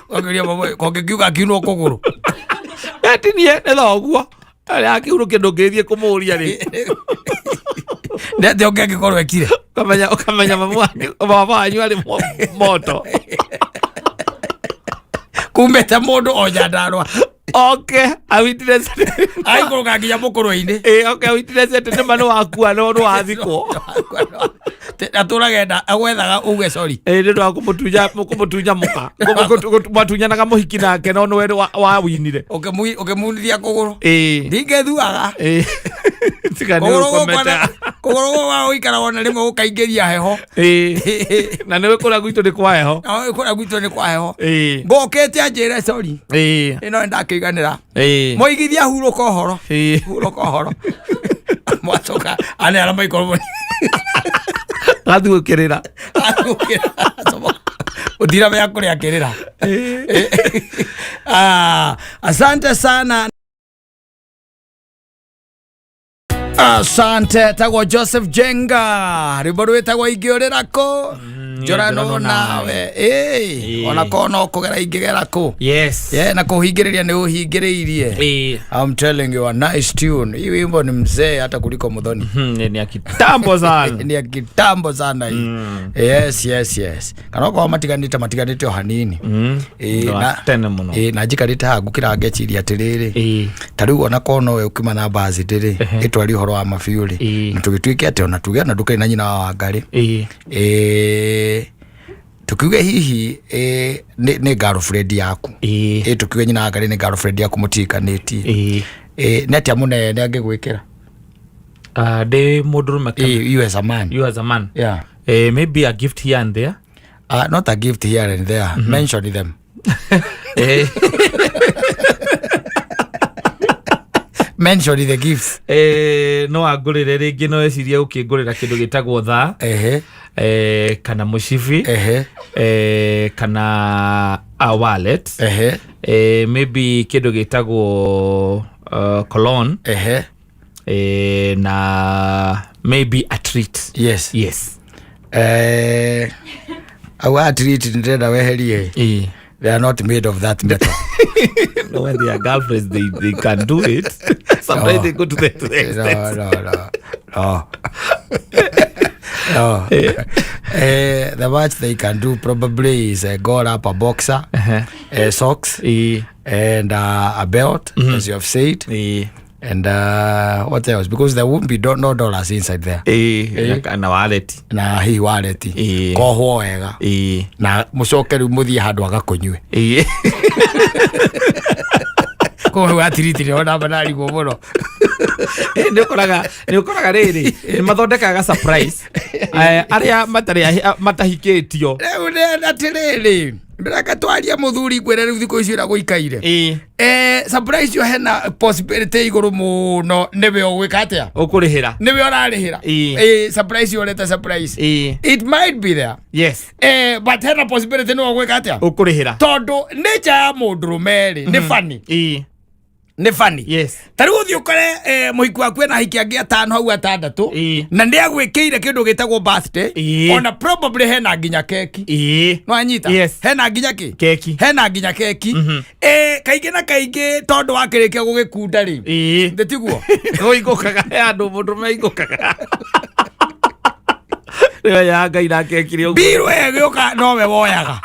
S1: Ũkĩũria mamu, kũngĩkiuga akiunwo kũgũrũ.
S2: Etinie, nĩ thoguo. Arĩa akiurwo kĩndũ ũngĩthiĩ kũmũria rĩ.
S1: Nĩ atĩa ũngĩ angĩkorwo ekire?
S2: Ũkamenya mamu wanyu, baba wanyu arĩ moto.
S1: Kumĩte mũndũ o Nyandarũa.
S2: Okay, awitness.
S1: Aikũrũka nginya mũkũrwe-inĩ.
S2: Okay, awitness atĩ nĩma nĩ wakua, no nĩ wathikwo.
S1: Atũraga enda, agwethaga uge sorry.
S2: Nĩ ũndũ wa kũmũtunya mũka. Mwatunyanaga mũhiki nake, no nĩwe wawinire.
S1: Ũkĩmunithia kũgũrũ. Ndingĩthuaga.
S2: Tiga nĩ
S1: Kũgũrũ gũkũ
S2: ũkomete.
S1: Kũgũrũ gũkũ gũikaraga ona rĩmwe gũkaingĩria heho.
S2: Na nĩwe kũrĩa gwitũ nĩ kwa heho.
S1: Na nĩwe kũrĩa gwitũ nĩ kwa heho. Ngũkĩte anjĩre sorry. Ĩno nĩndakĩiganĩra. Mũigithia hurũka ũhoro. Hurũka ũhoro. Mwacoka aneana maikoro.
S2: Gathiĩ gũkĩrĩra.
S1: Ũtiramenya kũrĩa akĩrĩra. Asante sana. Asante, tagwo Joseph Jenga. Rwĩmbo rwĩtagwo Ingĩũrĩra Kũ? Njorano nawe.
S2: Ĩĩ.
S1: Ona korwo no kũgera ingĩgera kũ.
S2: Yes.
S1: Yeah, na kũhingĩrĩria nĩ ũhingĩrĩirie. I'm telling you, a nice tune. Hii wimbo ni mzee hata kuliko Muthoni.
S2: Ni ya kitambo sana.
S1: Ni ya kitambo sana hii. Yes. Kana okorwo matiganĩte, matiganĩte o hanini.
S2: Ĩĩ,
S1: na
S2: tene mũno.
S1: Ĩĩ, na njikarĩte haha ngũkĩra ngeciria atĩrĩrĩ, ta rĩu ona korwo nowe ũkiuma na mbaci rĩ, ĩtwarie ũhoro wa mabiũ rĩ, na tũgĩtuĩke atĩ ona tuge ona ndũkĩrĩ na nyina wa Wangarĩ, tukiuge hihi nĩ girlfriend yaku, tukiuge nyina wa Wangarĩ nĩ girlfriend yaku, mũtikanĩtie, nĩ atĩa mũnene angĩgwĩkĩra?
S2: Ndĩ mũndũrũme kana?
S1: You as a man.
S2: You as a man.
S1: Yeah.
S2: Maybe a gift here and there.
S1: Not a gift here and there. Mention them. Mention the gifts.
S2: No angũrĩre rĩngĩ, no ecirie gũkĩngũrĩra kĩndũ gĩtagwo thaa, kana mũcibi, kana a wallet, maybe kĩndũ gĩtagwo cologne, na maybe a treat.
S1: Yes.
S2: Yes.
S1: Au a treat ndĩrenda weherie. They are not made of that metal.
S2: No, when they are girlfriends, they can do it. Sometimes
S1: No.
S2: they go to the extent.
S1: No. The much they can do probably is go up a boxer, socks, and a belt, as you have said, and what else? Because there won't be no dollars inside there.
S2: Na wallet.
S1: Na hihi wallet. Kohwo wega. Na mũcoke rĩu mũthiĩ handũ agakũnyue. Koguo rĩu atiriti nĩho namba ndarigwo mũno.
S2: Nĩ ũkoraga rĩrĩ nĩ mathondekaga surprise, arĩa matarĩ matahikĩtio.
S1: Rĩu nĩ atĩrĩrĩ, ndĩreka twarie mũthuri ngwĩre rĩu thikũ ici ũrĩa gũikaire. Surprise ĩyo hena possibility igũrũ mũno nĩwe ũgwĩka atĩa?
S2: Ũkũrĩhĩra.
S1: Nĩwe ũrarĩhĩra. Surprise ĩyo ũreta surprise. It might be there. But hena possibility nĩwe ũgwĩka atĩa?
S2: Ũkũrĩhĩra.
S1: Tondũ nature ya mũndũrũme rĩ nĩ funny. Nĩ funny. Ta rĩu ũthiĩ ũkore mũhiki waku ena ahiki angĩ atano hau atandatũ, na nĩ agwĩkĩire kĩndũ gĩtagwo birthday, ona probably hena nginya keki. Nwanyita?
S2: Yes.
S1: Hena nginya kĩ?
S2: Keki.
S1: Hena nginya keki. Kaingĩ na kaingĩ tondũ wakĩrĩkia gũgĩkunda rĩ, ndĩ tiguo?
S2: Ũingũkaga he andũ mũndũrũme aingũkaga rĩo ya Ngai na keki rĩ ũguo.
S1: Mbirũ ĩgĩũka nowe woyaga.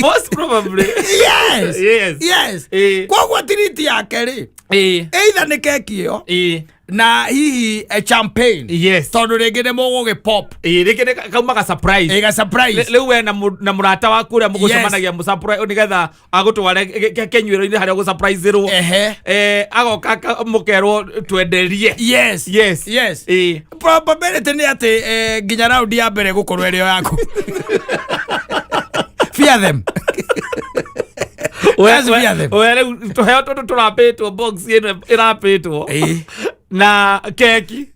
S2: Most probably.
S1: Yes.
S2: Yes.
S1: Yes. Koguo tiriti yake rĩ, either nĩ keki ĩyo na hihi a champagne, tondũ rĩngĩ nĩ mũgũgĩ pop.
S2: Rĩngĩ nĩ kaumaga surprise.
S1: Ĩga surprise.
S2: Rĩu we na mũrata waku ũrĩa mũgũcemanagia mũsurprise nĩgetha agũtware kĩnyuĩro-inĩ harĩa ũgũsurprise-ĩrwo. Agoka mũkerwo twenderie.
S1: Yes.
S2: Yes.
S1: Yes. Probability nĩ atĩ nginya raundi ya mbere gũkorwo ĩrĩ o yaku. Fear them. Just fear them.
S2: We rĩu tũheo tũtũ tũrapĩtwo, box ĩno ĩrapĩtwo na keki,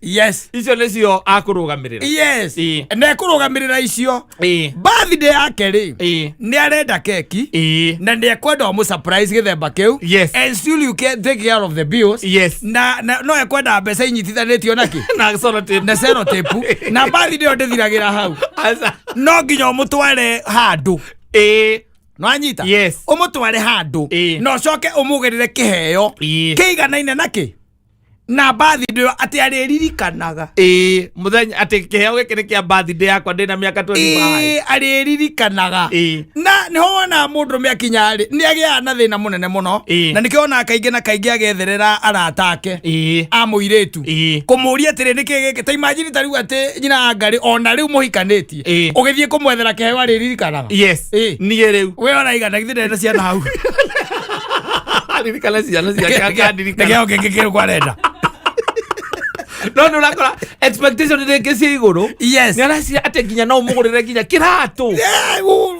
S2: icio nĩcio akũrũgamĩrĩra.
S1: Yes. Na ekũrũgamĩrĩra icio. Birthday yake rĩ, nĩ arenda keki na nĩ ekwenda ũmũ surprise gĩthemba kĩu, and still you can take care of the bills, na no ekwenda mbeca inyitithanĩtio nakĩ?
S2: Na sellotape.
S1: Na sellotape. Na birthday ĩyo ndĩthiragĩra hau.
S2: Aca.
S1: No nginya ũmũtware handũ. Nwanyita?
S2: Yes.
S1: Ũmũtware handũ na ũcoke ũmũgĩrĩre kĩheo kĩiganaine nakĩ na birthday ĩyo atĩ arĩririkanaga.
S2: Ĩĩ, mũthenya atĩ kĩheo gĩkĩ nĩ kĩa birthday yakwa ndĩna mĩaka 25.
S1: Ĩĩ, arĩririkanaga. Na nĩho wonaga mũndũrũme akinya rĩ, nĩ agĩaga na thĩna mũnene mũno, na nĩkĩo wonaga kaingĩ na kaingĩ agetherera arata ake a mũirĩtu kũmũria atĩrĩ, nĩkĩ gĩkĩ? Ta imagine ta rĩu atĩ nyina wa Ngarĩ ona rĩu mũhikanĩtie, ũgĩthiĩ kũmwethera kĩheo arĩririkanaga.
S2: Yes. Niĩ rĩu
S1: We ũraigana githĩ ndenda ciana hau?
S2: Ririkana ciana ciake akandirikana.
S1: Nĩkĩo kĩngĩ kĩrĩkũ arenda?
S2: No nĩ ũrakora expectation rĩngĩ ciĩ igũrũ. Nĩ araciria atĩ nginya no ũmũgũrĩre nginya kĩratũ.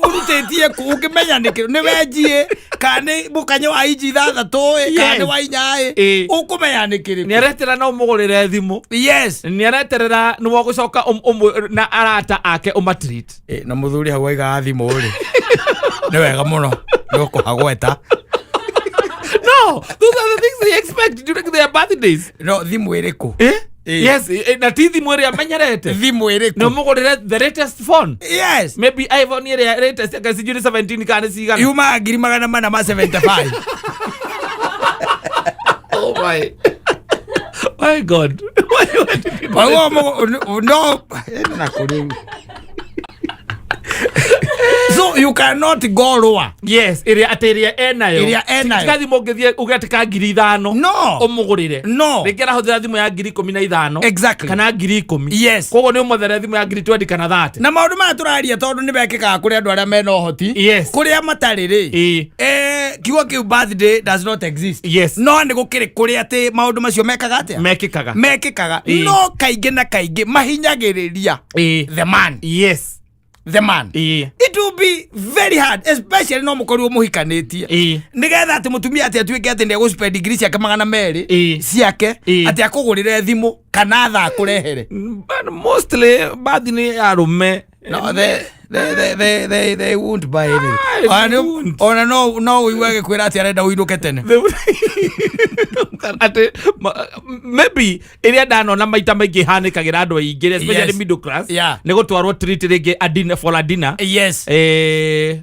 S1: Ũrutĩtie kũ ũngĩmenya nĩkĩ nĩ wenjiĩ kana nĩ mũkanye wa inji 6 ĩ, kana nĩ wa 4 ĩ, ũkũmenya nĩ kĩrĩkũ?
S2: Nĩ areterera no ũmũgũrĩre thimũ. Nĩ areterera nĩ wagũcoka na arata ake ũmatreat.
S1: Na mũthuri hau aigaga thimũ rĩ, nĩ wega mũno nĩ ũkũhagweta.
S2: No, those are the things they expect during their birthdays.
S1: No thimũ ĩrĩkũ?
S2: Eh? Yes, na ti thimũ ĩrĩa amenyerete.
S1: Thimũ
S2: Nĩ
S1: ĩrĩkũ?
S2: ũmũgũrĩre the latest phone.
S1: Yes.
S2: Maybe iPhone ĩrĩa latest anga sijui nĩ 17 kana nĩ cigana.
S1: Yumaga 475,000.
S2: Oh my. My God. Why did you do
S1: Koguo no na kũrĩ. So you cannot go lower.
S2: Yes, ĩrĩa atĩ ĩrĩa enayo.
S1: Ĩrĩa enayo.
S2: Tiga thimũ ũngĩthiĩ uge atĩ ka 5,000.
S1: No.
S2: Ũmũgũrĩre.
S1: No.
S2: Rĩngĩ arahũthĩra thimũ ya 15,000.
S1: Exactly.
S2: Kana 10,000.
S1: Yes.
S2: Koguo nĩ ũmwethere thimũ ya 20,000 kana 30.
S1: Na maũndũ maya tũraria tondũ nĩ mekĩkaga kũrĩ andũ arĩa mena ũhoti.
S2: Yes.
S1: Kũrĩa matarĩ rĩ.
S2: Ĩĩ.
S1: Kiugo kĩu birthday does not exist.
S2: Yes.
S1: No nĩ gũkĩrĩ kũrĩa atĩ maũndũ macio mekaga atĩa?
S2: Mekĩkaga.
S1: Mekĩkaga.
S2: Ĩĩ.
S1: No kaingĩ na kaingĩ mahinyagĩrĩria
S2: Ĩĩ.
S1: the man.
S2: Yes.
S1: The man.
S2: Ĩĩ.
S1: It will be very hard, especially no mũkorirwo mũhikanĩtie.
S2: Ĩĩ.
S1: Nĩgetha atĩ mũtumia atĩ atuĩke atĩ nĩ egũspend 200,000
S2: Ĩĩ.
S1: ciake
S2: Ĩĩ.
S1: atĩ akũgũrĩre thimũ kana thaa akũrehere.
S2: But mostly bathi nĩ arũme.
S1: No, they won't buy anything.
S2: Ah,
S1: Ona
S2: they
S1: nĩ-
S2: won't.
S1: ona no ũigue agĩkwĩra atĩ arenda ũinũke tene.
S2: Atĩ maybe ĩrĩa ndanona maita maingĩ ĩhanĩkagĩra andũ aingĩ especially
S1: Yes.
S2: middle class,
S1: Yeah.
S2: nĩ gũtwarwo treat rĩngĩ a dinner, for a dinner.
S1: Yes.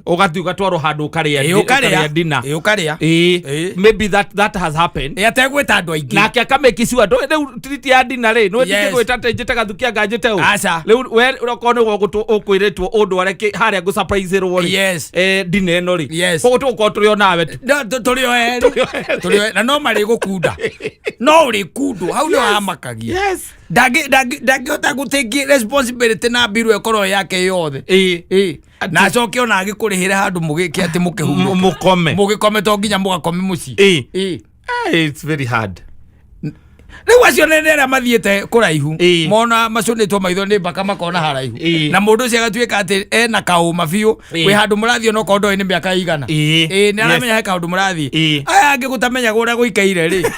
S2: Ũgathiĩ ũgatwarwo handũ ũkarĩa
S1: Ĩ,
S2: ũkarĩa
S1: ũkarĩa.
S2: dinner.
S1: Ĩ, ũkarĩa.
S2: Ĩ,
S1: Ĩ.
S2: maybe that has happened.
S1: Ĩ, ategwĩta andũ aingĩ.
S2: Nake akamake sure ndũ rĩu treat ya dinner rĩ nĩ
S1: Yes.
S2: ndingĩgwĩta atĩ njĩte gathukia anga njĩte ũ.
S1: Aca.
S2: Rĩu we okorwo nĩwe ũkwĩrĩtwo ũndware harĩa ngũ surprise rwo rĩ,
S1: Yes.
S2: dinner ĩno rĩ,
S1: Yes.
S2: koguo tũgũkorwo tũrĩ o nawe tu.
S1: No, tũrĩ o erĩ.
S2: Tũrĩ o erĩ.
S1: Tũrĩ o erĩ. Na no marĩgũkunda, no ũrĩkundwo hau nĩ wamakagia.
S2: Yes.
S1: Ndangĩhota gũtake responsibility na mbiru ĩkorwo yake yothe.
S2: Ĩ.
S1: Ĩ. Na acoke ona agĩkũrĩhĩre handũ mũgĩke atĩ mũkĩhurũke.
S2: Mũkome.
S1: Mũgĩkome to nginya mũgakome mũciĩ.
S2: Ĩ.
S1: Ĩ.
S2: It's very hard.
S1: Rĩu acio nene arĩa mathiĩte kũraihu
S2: Ĩ.
S1: mona macũnĩtwo maitho nĩ mbaka makona haraihu
S2: Ĩ.
S1: na mũndũ ũcio agatuĩka atĩ ena kaũma biũ
S2: Ĩ.
S1: wĩ handũ mũrathiĩ onokorwo ndoĩ nĩ mĩaka ĩigana.
S2: Ĩ.
S1: Ĩ, nĩ aramenya
S2: Yes.
S1: he kaũndũ mũrathiĩ.
S2: Ĩ.
S1: Aya angĩ gũtamenyaga ũrĩa gũikaire rĩ,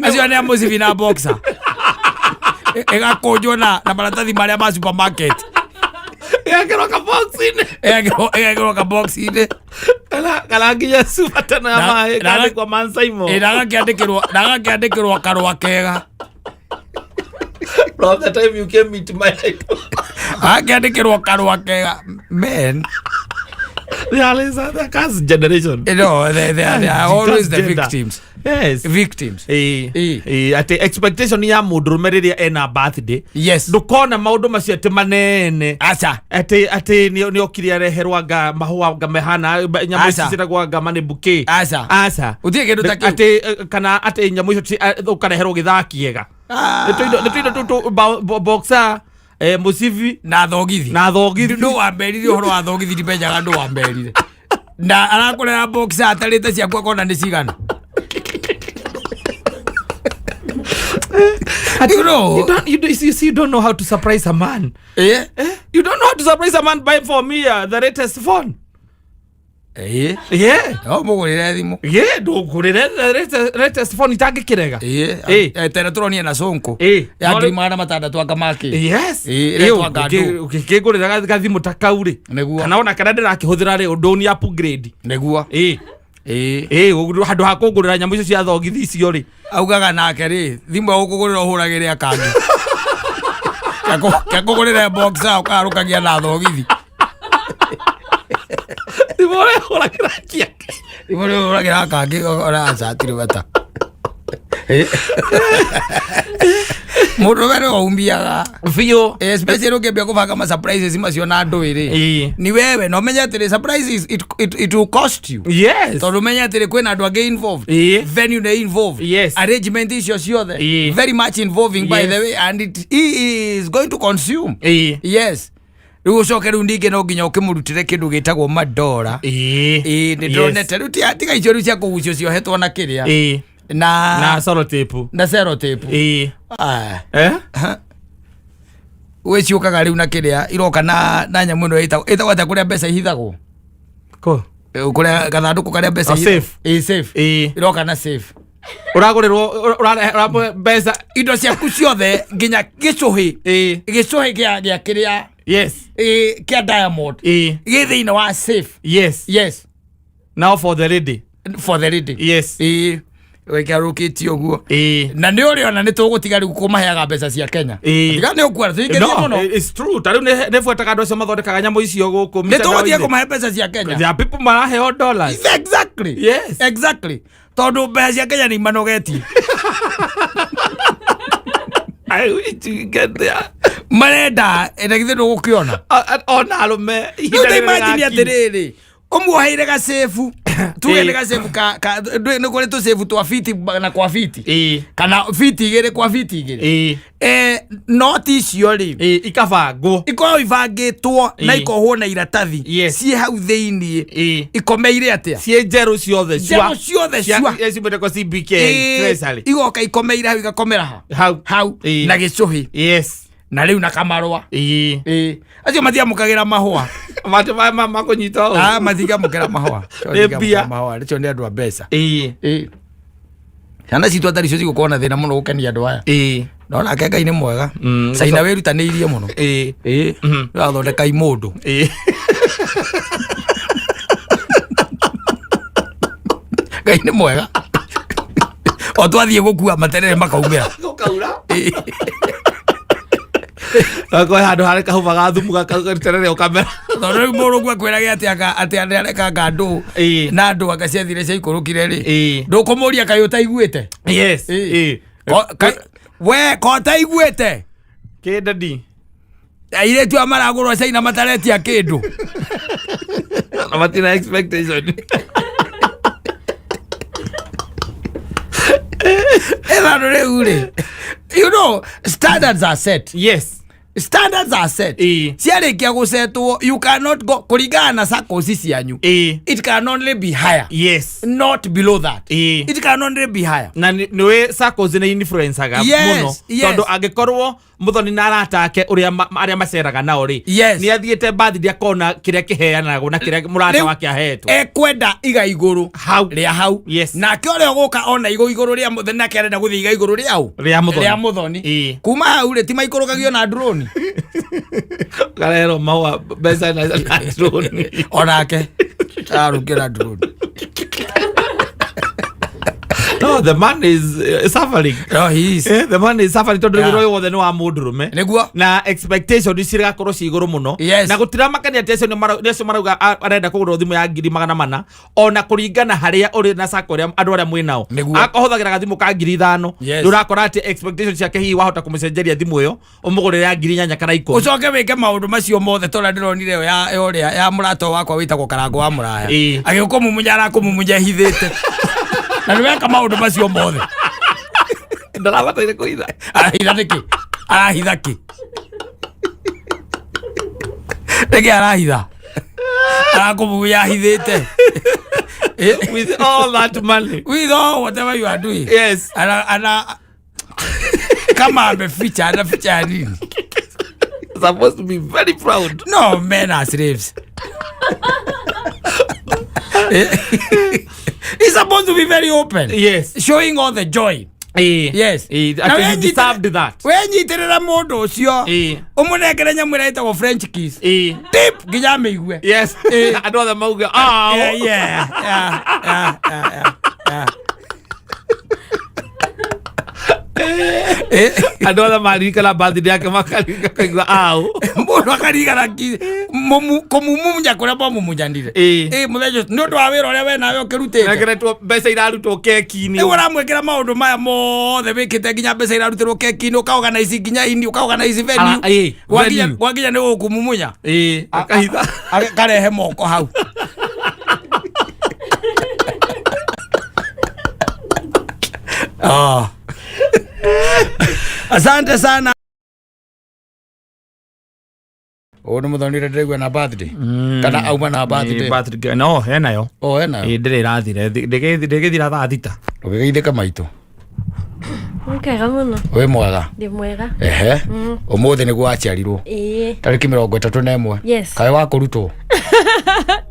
S1: acio nĩ a mũcibi na boxer ĩgakũnjwo na maratathi marĩa ma supermarket.
S2: Ĩgekĩrwo kabox-inĩ.
S1: Ĩgekĩrwo kabox-inĩ.
S2: Kana nginya cuba tena ya maĩ kandĩkwo Mansaimo.
S1: Ĩ, na agakĩandĩkĩrwo karũa kega.
S2: From the time you came into my life.
S1: Agakĩandĩkĩrwo karũa kega, men.
S2: They are the curse generation.
S1: No, they are always the
S2: Gender.
S1: victims.
S2: Yes.
S1: Victims.
S2: Ĩ.
S1: Ĩ.
S2: Ĩ, atĩ expectation ya mũndũrũme rĩrĩa ena birthday,
S1: Yes.
S2: ndũkona maũndũ macio atĩ manene.
S1: Aca.
S2: Atĩ nĩ okire areherwo anga mahũa anga mehana nyamũ ici
S1: Aca.
S2: ciĩtagwo anga money bouquet.
S1: Aca.
S2: Aca.
S1: Gũtirĩ kĩndũ ta kĩu.
S2: Atĩ kana atĩ nyamũ icio ũkareherwo gĩthaa kĩega.
S1: Ah.
S2: Nĩ tũindo tũtũ boxer, mũcibi
S1: na thogithi.
S2: Na thogithi.
S1: Ndũ wamberire ũhoro wa thogithi, ndimenyaga ndũ wamberire na arakũrera boxer atarĩte ciaku akona nĩ cigana. You know.
S2: You don't, you, don't, you see, you don't know how to surprise a man.
S1: Eh?
S2: Eh? You don't know how to surprise a man. Buy for me the latest phone.
S1: Eh.
S2: Yeah.
S1: No mũgũrĩre thimũ.
S2: Yeah, ndũngũrĩre the latest phone itangĩkĩrega.
S1: Eh.
S2: Eh.
S1: Tene tũronie na sonko
S2: Eh.
S1: ya
S2: No,
S1: 600,000 anga makĩ.
S2: Yes.
S1: Eh, ĩretwo anga ndũ.
S2: Ũkĩngũrĩra gathimũ ta kau rĩ.
S1: Nĩguo.
S2: Kana ona kana ndĩrakĩhũthĩra rĩ, ũndũ ni upgrade.
S1: Nĩguo.
S2: Eh.
S1: Eh.
S2: Eh, handũ ha kũngũrĩra nyamũ icio cia thogithi icio rĩ.
S1: Augaga nake rĩ, thimũ ũkũgũrĩra ũhũragĩre akangi kekũgũrĩre boxer ũkaharũkagia na thogithi.
S2: Thimũ ũrĩa ũhũragĩra kĩake.
S1: Thimũ rĩ ũhũragĩra akangi ona aca bata. Mũndũ we nĩwe umbiaga.
S2: Biũ.
S1: Especially ũngĩambia kũbanga ma surprises macio na andũ ĩrĩ
S2: Ĩĩ.
S1: ni wewe na ũmenye atĩrĩ surprises it will cost you.
S2: Yes.
S1: Tondũ ũmenye atĩrĩ kwĩna andũ angĩ involved.
S2: Ĩĩ.
S1: Venue nĩ involved.
S2: Yes.
S1: Arrangement icio ciothe
S2: Ĩĩ.
S1: very much involving by
S2: Yes.
S1: the way, and it is going to consume.
S2: Ĩĩ.
S1: Yes, rĩu ũcoke rĩu ningĩ no nginya ũkĩmũrutĩre kĩndũ gĩtagwo madora.
S2: Ĩĩ.
S1: Ĩĩ, nĩ ndĩronete rĩu tiga icio rĩu cia kũgucio ciohetwo na kĩrĩa
S2: Ĩĩ.
S1: na
S2: Na sellotape.
S1: Na sellotape.
S2: Ĩĩ.
S1: Ah.
S2: Eh?
S1: Gwĩ ciũkaga rĩu na kĩrĩa iroka na nyamũ ĩno ĩtagwo atĩa kũrĩa mbeca ihithagwo?
S2: Ko.
S1: Kũrĩa gathandũkũ karĩa mbeca
S2: Oh, safe.
S1: Ĩ, safe.
S2: Ĩĩ.
S1: Iroka na safe.
S2: Ũragũrĩrwo ũrahe mbeca.
S1: Indo ciaku ciothe nginya gĩcũhĩ.
S2: Ĩĩ.
S1: Gĩcũhĩ gĩa kĩrĩa
S2: Yes.
S1: ĩ, kĩa diamond
S2: Ĩĩ.
S1: gĩ thĩinĩ wa safe.
S2: Yes.
S1: Yes.
S2: Now for the lady.
S1: For the lady.
S2: Yes.
S1: Ĩ. Wĩkĩarũkĩtie ũguo.
S2: Ĩĩ.
S1: Na nĩ ũrĩ ona nĩ tũgũtiga rĩu kũmaheaga mbeca cia Kenya.
S2: Ĩĩ.
S1: Tiga nĩ ũkuona tũingĩrie
S2: No,
S1: mũno.
S2: it's true. Ta rĩu nĩ buataga andũ acio mathondekaga nyamũ icio gũkũ
S1: Nĩ tũgũtiga
S2: mĩtandao-inĩ.
S1: kũmahe mbeca cia Kenya.
S2: There are people maraheo dollars.
S1: Exactly.
S2: Yes.
S1: Exactly. Tondũ mbeca cia Kenya nĩ imanogetie.
S2: I wish to get there.
S1: Marenda na githĩ ndũgũkĩona.
S2: Ona arũme
S1: Rĩu
S2: ihinda
S1: ta
S2: rĩrĩ
S1: imagine
S2: rĩrakinya.
S1: atĩrĩrĩ, ũmuoheire gacebu, tuge
S2: Ĩĩ.
S1: nĩ gacebu nĩ kũrĩ tũcebu twa fiti na kwa fiti.
S2: Ĩĩ.
S1: Kana fiti 2 kwa fiti 2.
S2: Ĩĩ.
S1: Noti icio rĩ,
S2: Ĩĩ, ikabangwo.
S1: ikoragwo ibangĩtwo na
S2: Ĩĩ.
S1: ikohwo na iratathi
S2: Yes.
S1: ciĩ hau thĩiniĩ.
S2: Ĩĩ.
S1: Ikomeire atĩa?
S2: Ciĩ njerũ ciothe.
S1: Njerũ ciothe cua.
S2: Ciumĩte kwa CBK
S1: Ĩĩ,
S2: Treasury.
S1: igoka ikomeire hau, igakomera ha?
S2: Hau.
S1: Hau.
S2: Ĩĩ.
S1: Na gĩcũhĩ.
S2: Yes.
S1: Na rĩu na kamarũa.
S2: Ĩĩ.
S1: Ĩĩ. Acio matiamũkagĩra mahũa.
S2: Matũ makũnyita ũũ.
S1: Ah, matingamũkĩra mahũa.
S2: Nĩ mbia.
S1: Mahũa rĩcio nĩ andũ a mbeca.
S2: Ĩĩ.
S1: Ĩĩ. Ciana citũ atarĩ icio cigũkorwo na thĩna mũno gũkenia andũ aya.
S2: Ĩĩ.
S1: No nake Ngai nĩ mwega.
S2: Mm.
S1: Caina wĩrutanĩirie mũno.
S2: Ĩĩ.
S1: Ĩĩ. Ũrathondeka imũndũ.
S2: Ĩĩ.
S1: Ngai nĩ mwega. O twathiĩ gũkua materere makaumĩra.
S2: Gũkaura.
S1: Ĩĩ.
S2: Gakorwo handũ harĩ kahuba ga thumu gakaterere ũkamera.
S1: Tondũ rĩu mũrũngu akwĩrage atĩ anga atĩ andũ arekanga ndũ
S2: Ĩĩ.
S1: na andũ anga ciathire ciaikũrũkire rĩ.
S2: Ĩĩ.
S1: Ndũkũmũria kaĩ ũtaiguĩte.
S2: Yes.
S1: Ĩĩ.
S2: Ĩĩ.
S1: We ko ũtaiguĩte.
S2: Kĩ daddy?
S1: Airĩtu aya maragũrwo China mataretia kĩndũ.
S2: Na matina expectation.
S1: Ĩthandũ rĩu rĩ. You know, standards are set.
S2: Yes.
S1: Standards are set.
S2: Ĩĩ.
S1: Ciarĩkia gũcetwo, you cannot go kũringana na SACCOs cianyu.
S2: Ĩĩ.
S1: It can only be higher.
S2: Yes.
S1: Not below that.
S2: Ĩĩ.
S1: It can only be higher.
S2: Na nĩwĩ SACCOs nĩ influencaga
S1: Yes,
S2: mũno
S1: yes.
S2: tondũ angĩkorwo Muthoni na arata ake ũrĩa arĩa maceraga nao rĩ,
S1: Yes.
S2: nĩ athiĩte birthday akona kĩrĩa kĩheanagwo na kĩrĩa mũrata
S1: Rĩu,
S2: wake ahetwo
S1: ekwenda iga igũrũ
S2: hau
S1: rĩa hau.
S2: Yes.
S1: Nake ũrĩa ũgũka ona igũ igũrũ rĩa Muthoni, nake arenda gũthiĩ iga igũrũ rĩa ũ?
S2: Rĩa Muthoni.
S1: Rĩa Muthoni.
S2: Ĩĩ.
S1: Kuma hau rĩ, ti maikũrũkagio na drone.
S2: Karero mahũa mbeca na drone.
S1: Onake ararũkio na drone.
S2: No, the man is suffering.
S1: No, he is.
S2: The man is suffering tondũ
S1: Yeah.
S2: wĩra ũyũ wothe nĩ wa mũndũrũme.
S1: Nĩguo.
S2: Na expectation cigakorwo ci igũrũ mũno.
S1: Yes.
S2: Na gũtiramakania atĩ acio nĩ acio marauga arenda kũgũrwo thimũ ya 400,000 ona kũringana harĩa ũrĩ na sacco ũrĩa andũ arĩa mwĩ nao.
S1: Nĩguo.
S2: Akahũthagĩra gathimũ ka 5,000.
S1: Yes.
S2: Nĩ ũrakora atĩ expectation ciake hihi wahota kũmũcenjeria thimũ ĩyo ũmũgũrĩre ya 8,000 kana 10.
S1: Ũcoke wĩke maũndũ macio mothe tondũ ndĩronire ĩyo ya ũrĩa ya mũrata wakwa wĩtagwo Karango wa Mũraya.
S2: Ĩĩ.
S1: Agĩũkũmumunya arakũmumunya ehithĩte. Na nĩ weka maũndũ macio mothe.
S2: Ndarabataire kũhitha.
S1: Arahitha nĩkĩ? Arahitha kĩ? Nĩkĩ arahitha? Arakũmumunya ahithĩte.
S2: With all that money.
S1: With all whatever you are doing.
S2: Yes.
S1: Ana kama ameficha, anaficha ya nini?
S2: Supposed to be very proud.
S1: No, men are slaves. He's supposed to be very open.
S2: Yes.
S1: Showing all the joy.
S2: Ĩĩ.
S1: Yes.
S2: Ĩĩ,
S1: Na
S2: atĩ he
S1: wenyitĩrĩra-
S2: deserved that.
S1: wenyitĩrĩra mũndũ ũcio
S2: Ĩĩ.
S1: ũmũnengere nyamũ ĩrĩa ĩtagwo French kiss.
S2: Ĩĩ.
S1: Tip nginya amĩigue.
S2: Yes.
S1: Ĩĩ.
S2: Andũ othe mauge, "Ah."
S1: Yeah.
S2: Andũ othe maririkana birthday yake makaigua au.
S1: Mũndũ akarigana kũmumunya kũrĩa mwamũmunyanire.
S2: Ĩĩ.
S1: Ĩĩ, mũthenya ũcio, nĩ ũndũ wa wĩra ũrĩa we nawe ũkĩrutĩte.
S2: Nekeretwo mbeca irarutwo keki-inĩ.
S1: Rĩu ũramwĩkĩra maũndũ maya mothe wĩkĩte nginya mbeca irarutĩrwo keki-inĩ, ũkaorganize nginya ini, ũkaorganize venue.
S2: Ah, ĩĩ, venue.
S1: Gwakinya nĩ gũkũmumunya.
S2: Ĩĩ, akahitha.
S1: Karehe moko hau. Oh. Asante sana. Ũyũ nĩ mũthonire ndĩraigua na birthday. Kana auma na birthday.
S2: Ĩĩ, birthday. No, henayo.
S1: Oh, ena.
S2: Ĩĩ, ndĩrĩ ĩrathire. Ndĩgĩthira thaa 6.
S1: Ũgĩgeithĩka maitũ.
S3: Nĩ mũno.
S1: Wĩ mwega.
S3: Ndĩ mwega.
S1: Ehe. Ũmũthĩ nĩguo waciarirwo.
S3: Ĩĩ.
S1: Tarĩki 31.
S3: Yes.
S1: Kaĩ wa kũrutwo.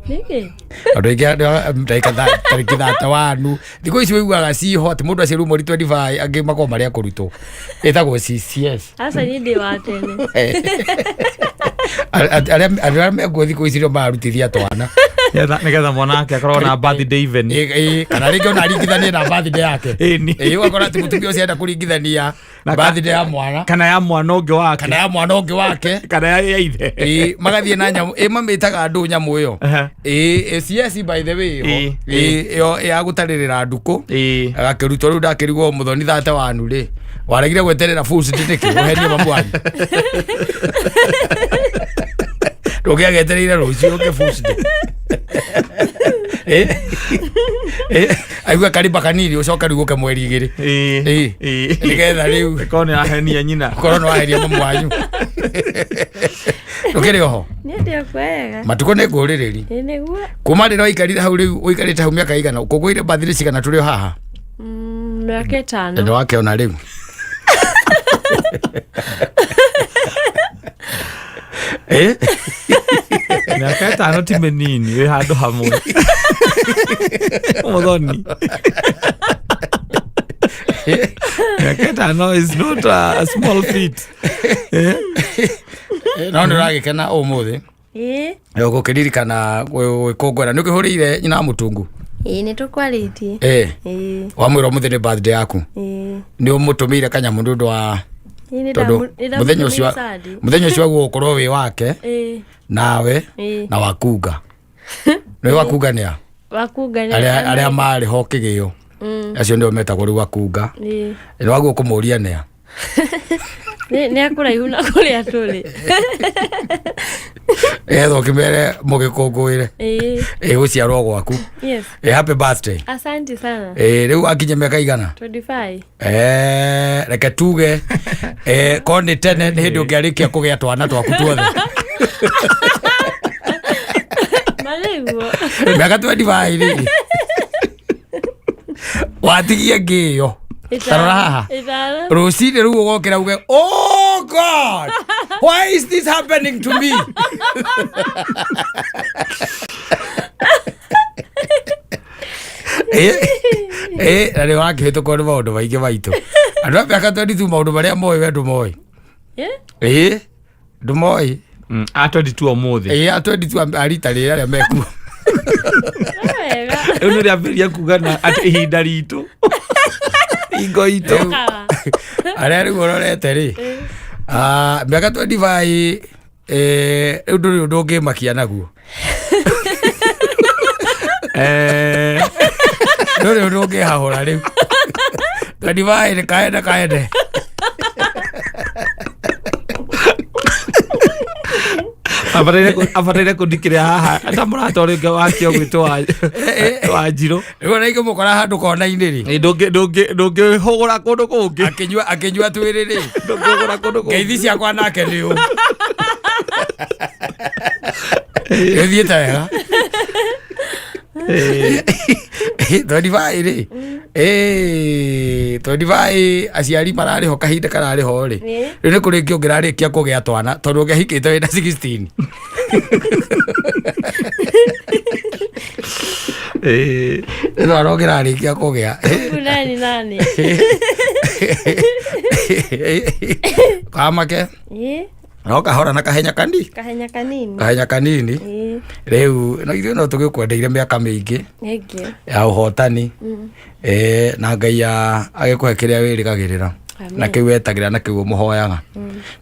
S3: Nĩkĩ?
S1: Andũ aingĩ ndagĩka tarĩki 31 thikũ ici wĩiguaga ciho atĩ mũndũ aciarirwo mweri 25 angĩ makoragwo marĩ a kũrutwo. Ĩtagwo CCS.
S3: Aca niĩ ndĩ wa tene.
S1: Arĩa andũ arĩa mekuo thikũ ici nĩo mararutithia twana.
S2: Nĩgetha mwana wake akorwo na birthday event.
S1: Ĩ, ĩ, kana rĩngĩ ona aringithanie na birthday yake.
S2: Ĩni.
S1: Ĩ, ũgakora atĩ mũtumia ũcio enda kũringithania birthday ya mwana
S2: Kana ya mwana ũngĩ wake.
S1: Kana ya mwana ũngĩ wake.
S2: Kana ya ithe.
S1: Ĩ, magathiĩ na nyamũ ĩ mamĩtaga andũ nyamũ ĩyo. Ĩ, CS by the way ĩyo. Ĩ, ĩyo ya gũtarĩrĩra ndukũ. Agakĩrutwo rĩu ndakĩrigwo mũthoni thate wanu rĩ waregire gweterera fools nĩkĩ ũhenie mamu wanyu ndũngĩagetereire rũciũ ũke fools day. Ĩ, ĩ, aigua karimba kanini ũcoke rĩu ũke mweri igĩrĩ. Ĩ, nĩgetha rĩu
S2: Korwo nĩ ahenia nyina.
S1: Korwo nĩ waheria mamu wanyu ndũkĩrĩ oho.
S3: Niĩ ndĩ kwega.
S1: Matukũ nĩ ngũrĩrĩri.
S3: Ĩ nĩguo.
S1: Kuma rĩrĩa waikarire hau rĩu ũikarĩte hau mĩaka igana ũkũngũĩire birthday cigana tũrĩ o haha?
S3: Mĩaka 5.
S1: Nĩ wakĩona rĩu. Eh?
S2: Mĩaka 5 ti mĩnini wĩ handũ hamwe. Mũthoni. Mĩaka 5 is not a small feat.
S1: Eh, no nĩ ũragĩkena ũmũthĩ.
S3: Ĩ.
S1: Gũkĩririkana gwĩkũngũĩra nĩ ũkĩhũrĩire nyina wa mũtungu?
S3: Ĩ nĩ tũkwarĩtie. Ĩ.
S1: Wamwĩra ũmũthĩ nĩ birthday yaku?
S3: Ĩ.
S1: Nĩ ũmũtũmĩire kanyamũ nĩ ũndũ wa
S3: Ĩ nĩ
S1: tondũ
S3: nĩ
S1: mũthenya ũcio
S3: ndamũtũmĩire candi.
S1: Mũthenya ũcio waguo gũkorwo wĩ wake.
S3: Ĩ.
S1: Nawe.
S3: Ĩ.
S1: Na wakunga. Nĩ wakunga nĩ a?
S3: Wakunga nĩ
S1: Arĩa marĩ ho kĩgĩo. Acio nĩo metagwo rĩu wakunga.
S3: Ĩ.
S1: Nĩ waguo kũmũria nĩ a?
S3: Nĩ akũraihu na kũrĩa tũrĩ.
S1: Nĩgetha ũkĩmere mũgĩkũngũĩre.
S3: Ĩ.
S1: Ĩ gũciarwo gwaku.
S3: Yes.
S1: Ĩ happy birthday.
S3: Asante sana.
S1: Ĩ rĩu akinye mĩaka igana?
S3: 25.
S1: Reke tuge korwo nĩ tene nĩ hĩndĩ ũngĩarĩkia kũgĩa twana twaku tuothe.
S3: Ma nĩguo.
S1: Mĩaka 25 rĩ watigie ngĩyo tarora haha.
S3: 5.
S1: Rũcinĩ rĩu ũgokĩra uge, oh God, why is this happening to me? Na nĩ wakĩhĩtũkwo nĩ maũndũ maingĩ maitũ andũ a mĩaka 22 maũndũ marĩa moĩ we ndũmoĩ. Ĩ ndũmoĩ.
S2: A 22 ũmũthĩ.
S1: Ĩ a 22 a rita rĩrĩ arĩa mekuo.
S3: Wega.
S2: Rĩu nĩ rĩambĩrĩria kuga na atĩ ihinda ritũ hingo itũ.
S3: Kawa.
S1: Arĩa rĩu ũrorete rĩ mĩaka 25 rĩu ndũrĩ ũndũ ũngĩmakia naguo. Ndũrĩ ũndũ ũngĩhahũra rĩu 25 nĩ kaende kaende.
S2: Abataire kũndikĩrĩa haha ta mũrata ũrĩa ũngĩ wake ũgwĩtwo wa Njirũ.
S1: Rĩu ona ingĩmũkora handũ kona-inĩ rĩ.
S2: Ĩ, ndũngĩhũgũra kũndũ kũngĩ.
S1: Akĩnyua twĩrĩ rĩ.
S2: Ndũngĩhũgũra kũndũ kũngĩ.
S1: Ngeithi ciakwa nake nĩ ũ. Ĩthiĩte wega. 25 rĩ. 25 aciari mararĩ ho kahinda kararĩ ho rĩ. Rĩu nĩ kũrĩ kĩo ũngĩrarĩkia kũgĩa twana tondũ ũngĩahikĩte wĩna 16. Nĩ twana ũngĩrarĩkia kũgĩa.
S3: Nani nani?
S1: Kamake.
S3: Ĩ.
S1: No kahora na kahenya kanini.
S3: Kahenya kanini.
S1: Kahenya kanini.
S3: Ĩ.
S1: Rĩu no ithuĩ no tũgĩkwendeire mĩaka mĩingĩ.
S3: Thank you.
S1: Ya ũhotani. Na Ngai agĩkũhe kĩrĩa wĩrĩgagĩrĩra.
S3: Amen.
S1: Na kĩu wetagĩrĩra na kĩu ũmũhoyaga.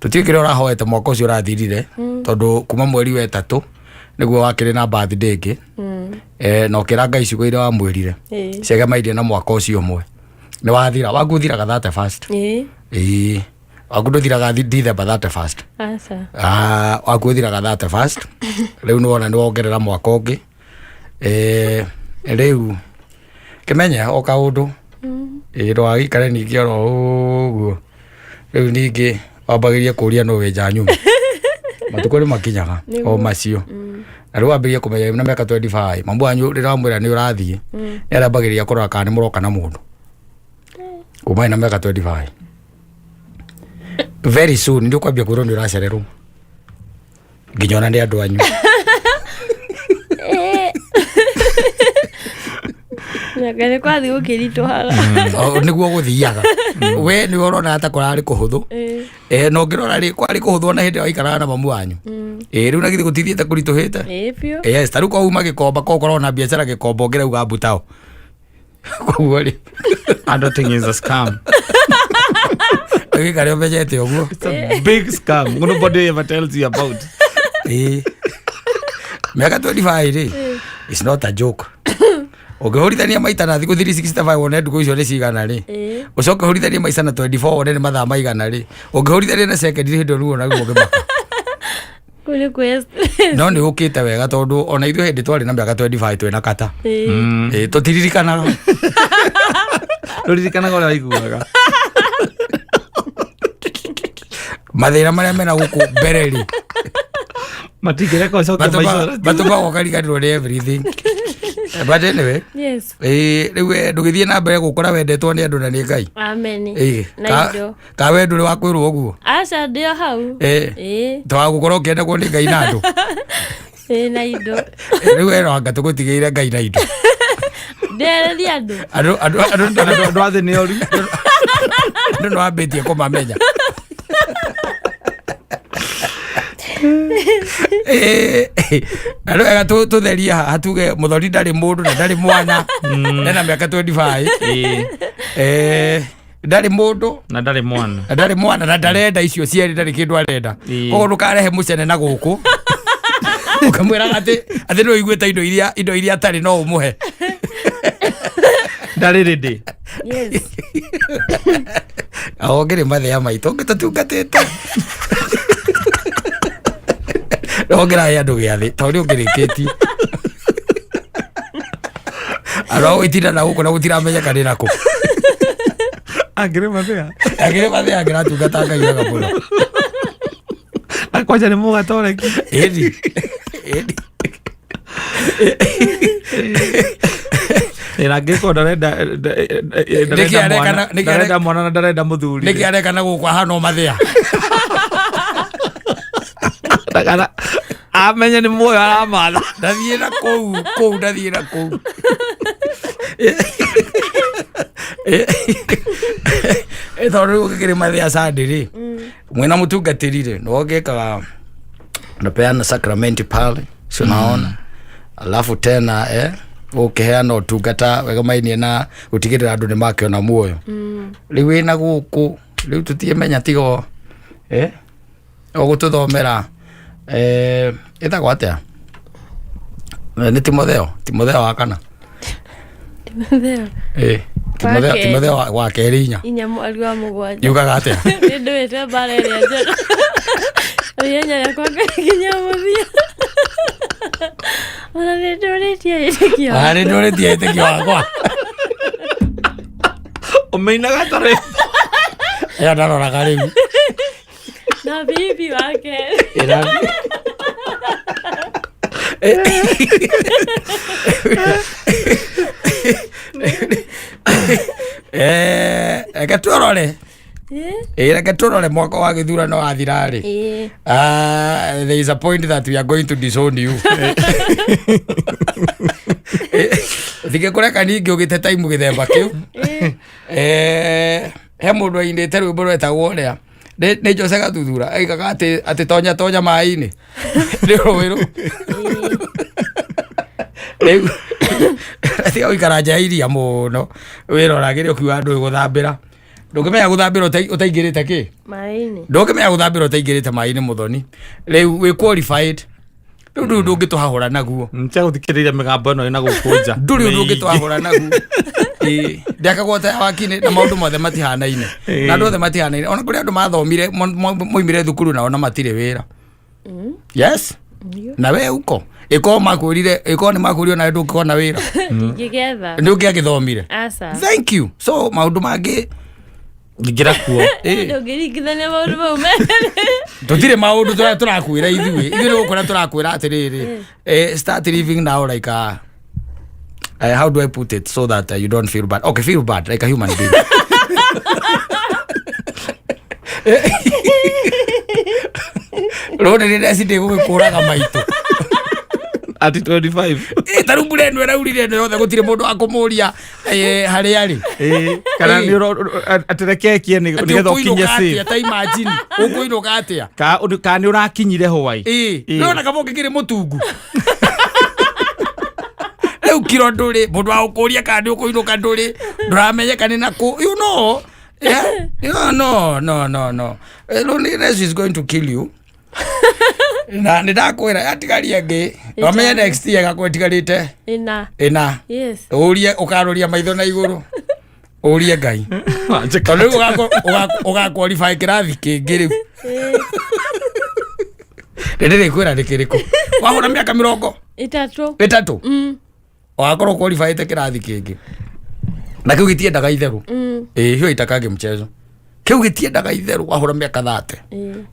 S1: Tũtiũĩ kĩrĩa ũrahoete mwaka ũcio ũrathirire tondũ kuma mweri wa 3 nĩguo wakĩrĩ na birthday ĩngĩ. Na ũkĩra Ngai ciugo iria wamwĩrire. Ciegemairie na mwaka ũcio ũmwe. Nĩ wathira, waku ũthiraga 31st. Ĩ. Waku ndũthiraga December 31st.
S3: Aca.
S1: Waku ũthiraga 31st. Rĩu nĩ wona nĩ wongerera mwaka ũngĩ. Rĩu kĩmenye o kaũndũ. Ndũgagĩikare ningĩ oro ũguo. Rĩu ningĩ wambagĩrĩrie kũũria nũ wĩ nja nyuma. Matukũ nĩ makinyaga o macio. Na rĩu wambĩrĩrie kũmenya wĩna mĩaka 25. Mamu wanyu rĩrĩa wamwĩra nĩ ũrathiĩ, nĩ arambagĩrĩria kũrora kana nĩ mũroka na mũndũ. Kuma wĩna mĩaka 25. Very soon nĩ ũkwambia kwĩrwo nĩ ũracererwo. Nginya ona nĩ andũ anyu.
S3: Nanga nĩ kwathiĩ gũkĩritũhaga.
S1: Nĩguo gũthiaga. We nĩwe ũrona ta kũrarĩ kũhũthũ. No ũngĩrora rĩ, kwarĩ kũhũthũ ona hĩndĩ ĩrĩa waikaraga na mamu wanyu. Ĩ rĩu na githĩ gũtithiĩte kũritũhĩte?
S3: Ĩĩ biũ.
S1: Yes, ta rĩu ko uma Gĩkomba, ko ũkorwo na biacara Gĩkomba ũngĩrauga mbutao. Koguo rĩ,
S2: Adulting is a scam.
S1: Gĩkarĩa ũmenyete ũguo.
S2: It's a big scam. Nobody ever tells you about.
S1: Ĩĩ. Mĩaka 25 rĩ, it's not a joke. Ũngĩhũrithania maita na thikũ 365 wone ndukũ icio nĩ cigana rĩ,
S3: Ĩĩ.
S1: ũcoke ũhũrithanie maica na 24 wone nĩ mathaa maigana rĩ, ũngĩhũrithania na second rĩ, hĩndĩ ĩyo nĩguo naguo ũngĩmaka.
S3: Kũu nĩ kwĩ stress.
S1: No nĩ ũkĩte wega tondũ ona ithuĩ hĩndĩ twarĩ na mĩaka 25 twĩna kata.
S3: Ĩĩ.
S1: Ĩĩ, tũtiririkanaga.
S2: Ndũririkanaga ũrĩa waiguaga.
S1: Mathĩna marĩa mena gũkũ mbere rĩ,
S2: Matingĩreka ũcoke maica.
S1: Matũmaga ũkariganĩrwo nĩ everything. But anyway,
S3: Yes.
S1: ĩĩ, rĩu we ndũgĩthiĩ na mbere gũkũra wendetwo nĩ andũ na nĩ Ngai.
S3: Amen.
S1: Ĩĩ,
S3: Na indo.
S1: Ka we ndũrĩ wa kwĩrwo ũguo?
S3: Aca, ndĩ o hau.
S1: Ĩĩ.
S3: Ĩĩ.
S1: Twagũkorwo ũkĩendagwo nĩ Ngai na andũ.
S3: Ĩĩ, na indo.
S1: Rĩu we no anga tũgũtigĩire Ngai na indo.
S3: Ndereria andũ.
S1: Andũ
S2: Andũ a thĩ nĩ oru.
S1: Andũ nĩ wambĩtie kũmamenya. Na nĩ wega tũtherie haha tuge mũthoni ndarĩ mũndũ na ndarĩ mwana, ena mĩaka 25. Ndarĩ mũndũ
S2: na ndarĩ mwana.
S1: Na ndarĩ mwana na ndarenda icio cierĩ, ndarĩ kĩndũ arenda. Koguo ndũkarehe mũcene na gũkũ ũkamwĩraga atĩ nĩ ũiguĩte indo iria atarĩ no ũmũhe.
S2: Ndarĩ rĩndĩ.
S3: Yes.
S1: Ũngĩrĩ mathĩa maitũ ũngĩtũtungatĩte no ũngĩrahe andũ gĩathĩ ta ũrĩa ũngĩrĩkĩtie andũ a gũitinda na gũkũ na gũtiramenyeka nĩ nakũ.
S2: Angĩrĩ mathĩa.
S1: Angĩrĩ mathĩa angĩratungata Ngai wega mũno.
S2: Na kwanja nĩ mũgatoreki.
S1: Ĩni ĩni.
S2: Na angĩkorwo ndarenda
S1: Nĩkĩ areka nĩkĩ
S2: ndarenda mwana na ndarenda mũthuri.
S1: Nĩkĩ areka na gũkũ ahana o mathĩa?
S2: Ndakana amenye nĩ muoyo aramatha.
S1: Ndathiĩ na kũu ndathiĩ na kũu. Tondũ rĩu ũngĩkĩrĩ mathĩa Sunday rĩ, mwĩna mũtungatĩri rĩ, nĩ ũngĩkaga unapeana sakramenti pale, si unaona? Alafu tena ũkĩheana ũtungata wega mainie na gũtigĩrĩra andũ nĩ makĩona muoyo. Rĩu wĩna gũkũ rĩu tũtiĩmenya tigo ũgũtũthomera ĩtagwo atĩa? Nĩ Timotheo wa kana?
S3: Timotheo.
S1: Timotheo.
S3: Wa kerĩ.
S1: Timotheo wa kerĩ 4.
S3: 4 mweri wa 7.
S1: Yugaga atĩa?
S3: Nĩ ndũĩte mbara ĩrĩa njega. Na ihenya rĩakwa nginya mũthia. Ona nĩ ndũrĩtie wĩtĩkio.
S1: Ah, nĩ ndũrĩtie wĩtĩkio wakwa.
S2: Ũmĩinaga ta rwĩmbo.
S1: Ĩyo ndaroraga rĩu.
S3: Na bibi wa kerĩ.
S1: Ĩra- Reke tũrore. Ĩ, reke tũrore mwaka wa gĩthurano wathira rĩ. Ah, there is a point that we are going to disown you. Thingĩkũreka ningĩ ũgĩte time gĩthemba kĩu. He mũndũ ainĩte rwĩmbo rwetagwo ũrĩa nĩ Jose Gathuthura aigaga atĩ tonya tonya maĩ-inĩ nĩ rũĩ rũ rĩu tiga gũikara nja ya iria mũno wĩroragĩre ũkiuga ndũĩ gũthambĩra. Ndũngĩmenya gũthambĩra ũtaingĩrĩte kĩ?
S3: Maĩ-inĩ.
S1: Ndũngĩmenya gũthambĩra ũtaingĩrĩte maĩ-inĩ, mũthoni. Rĩu wĩ qualified rĩu, ndũrĩ ũndũ ũngĩtũhahũra naguo.
S2: Ntia gũthikĩrĩria mĩgambo ĩno ĩna gũkũ nja.
S1: Ndũrĩ ũndũ ũngĩtwahũra naguo. Ĩĩ, ndĩakagwo ta wakini na maũndũ mothe matihanaine na andũ othe matihanaine. Ona kũrĩ andũ mathomire moimire thukuru nao na matirĩ wĩra. Yes, na we uko ĩkorwo makwĩrire, ĩkorwo nĩ makwĩrire nawe ndũngĩkona wĩra.
S3: Ndingĩgetha.
S1: Nĩ ũngĩagĩthomire?
S3: Aca.
S1: Thank you. So maũndũ mangĩ
S2: Ingĩra kuo.
S3: Ndũngĩringithania maũndũ mau merĩ.
S1: Tũtirĩ maũndũ tũrakwĩra ithuĩ nĩ gũkwĩra tũrakwĩra atĩrĩrĩ, start living now like a how do I put it so that you don't feel bad? Okay, feel bad like a human being. Rũrĩ rĩrĩa cindĩ gũgĩkũraga maitũ.
S2: Ati 25.
S1: Ĩ, ta rĩu mbura ĩno ĩraurire ĩno yothe gũtirĩ mũndũ wa kũmũria harĩa arĩ.
S2: Ĩ, kana
S1: Ĩ.
S2: nĩ atĩ reke ekie
S1: Atĩ
S2: nĩgetha ũkinye
S1: ũkũinũka atĩa
S2: safe.
S1: ta imagine ũkũinũka atĩa?
S2: Ka nĩ ũrakinyire hwaĩ.
S1: Ĩ,
S2: Ĩ.
S1: nĩwona kaba ũngĩkĩrĩ mũtungu rĩu kiro ndũrĩ mũndũ wa gũkũria kana nĩ ũkũinũka ndũrĩ ndũramenyeka nĩ nakũ, you know. Yeah? No, no, no, no, no. Loneliness is going to kill you. Na nĩ ndakwĩra atigaria angĩ wamenye next year gakorwo ĩtigarĩte
S3: Ĩna.
S1: Ĩna.
S3: Yes.
S1: Ũrie ũkaroria maitho na igũrũ ũrie Ngai tondũ rĩu ũgaqualify kĩrathi kĩngĩ rĩu. Nĩ ndĩrĩkwĩra nĩ kĩrĩkũ wahũra mĩaka 30.
S3: 3.
S1: 3. Ũgakorwo qualifyĩte kĩrathi kĩngĩ na kĩu gĩtiendaga itherũ. Ĩ hiyo itakange mchezo kĩu gĩtiendaga itherũ wahũra mĩaka 30.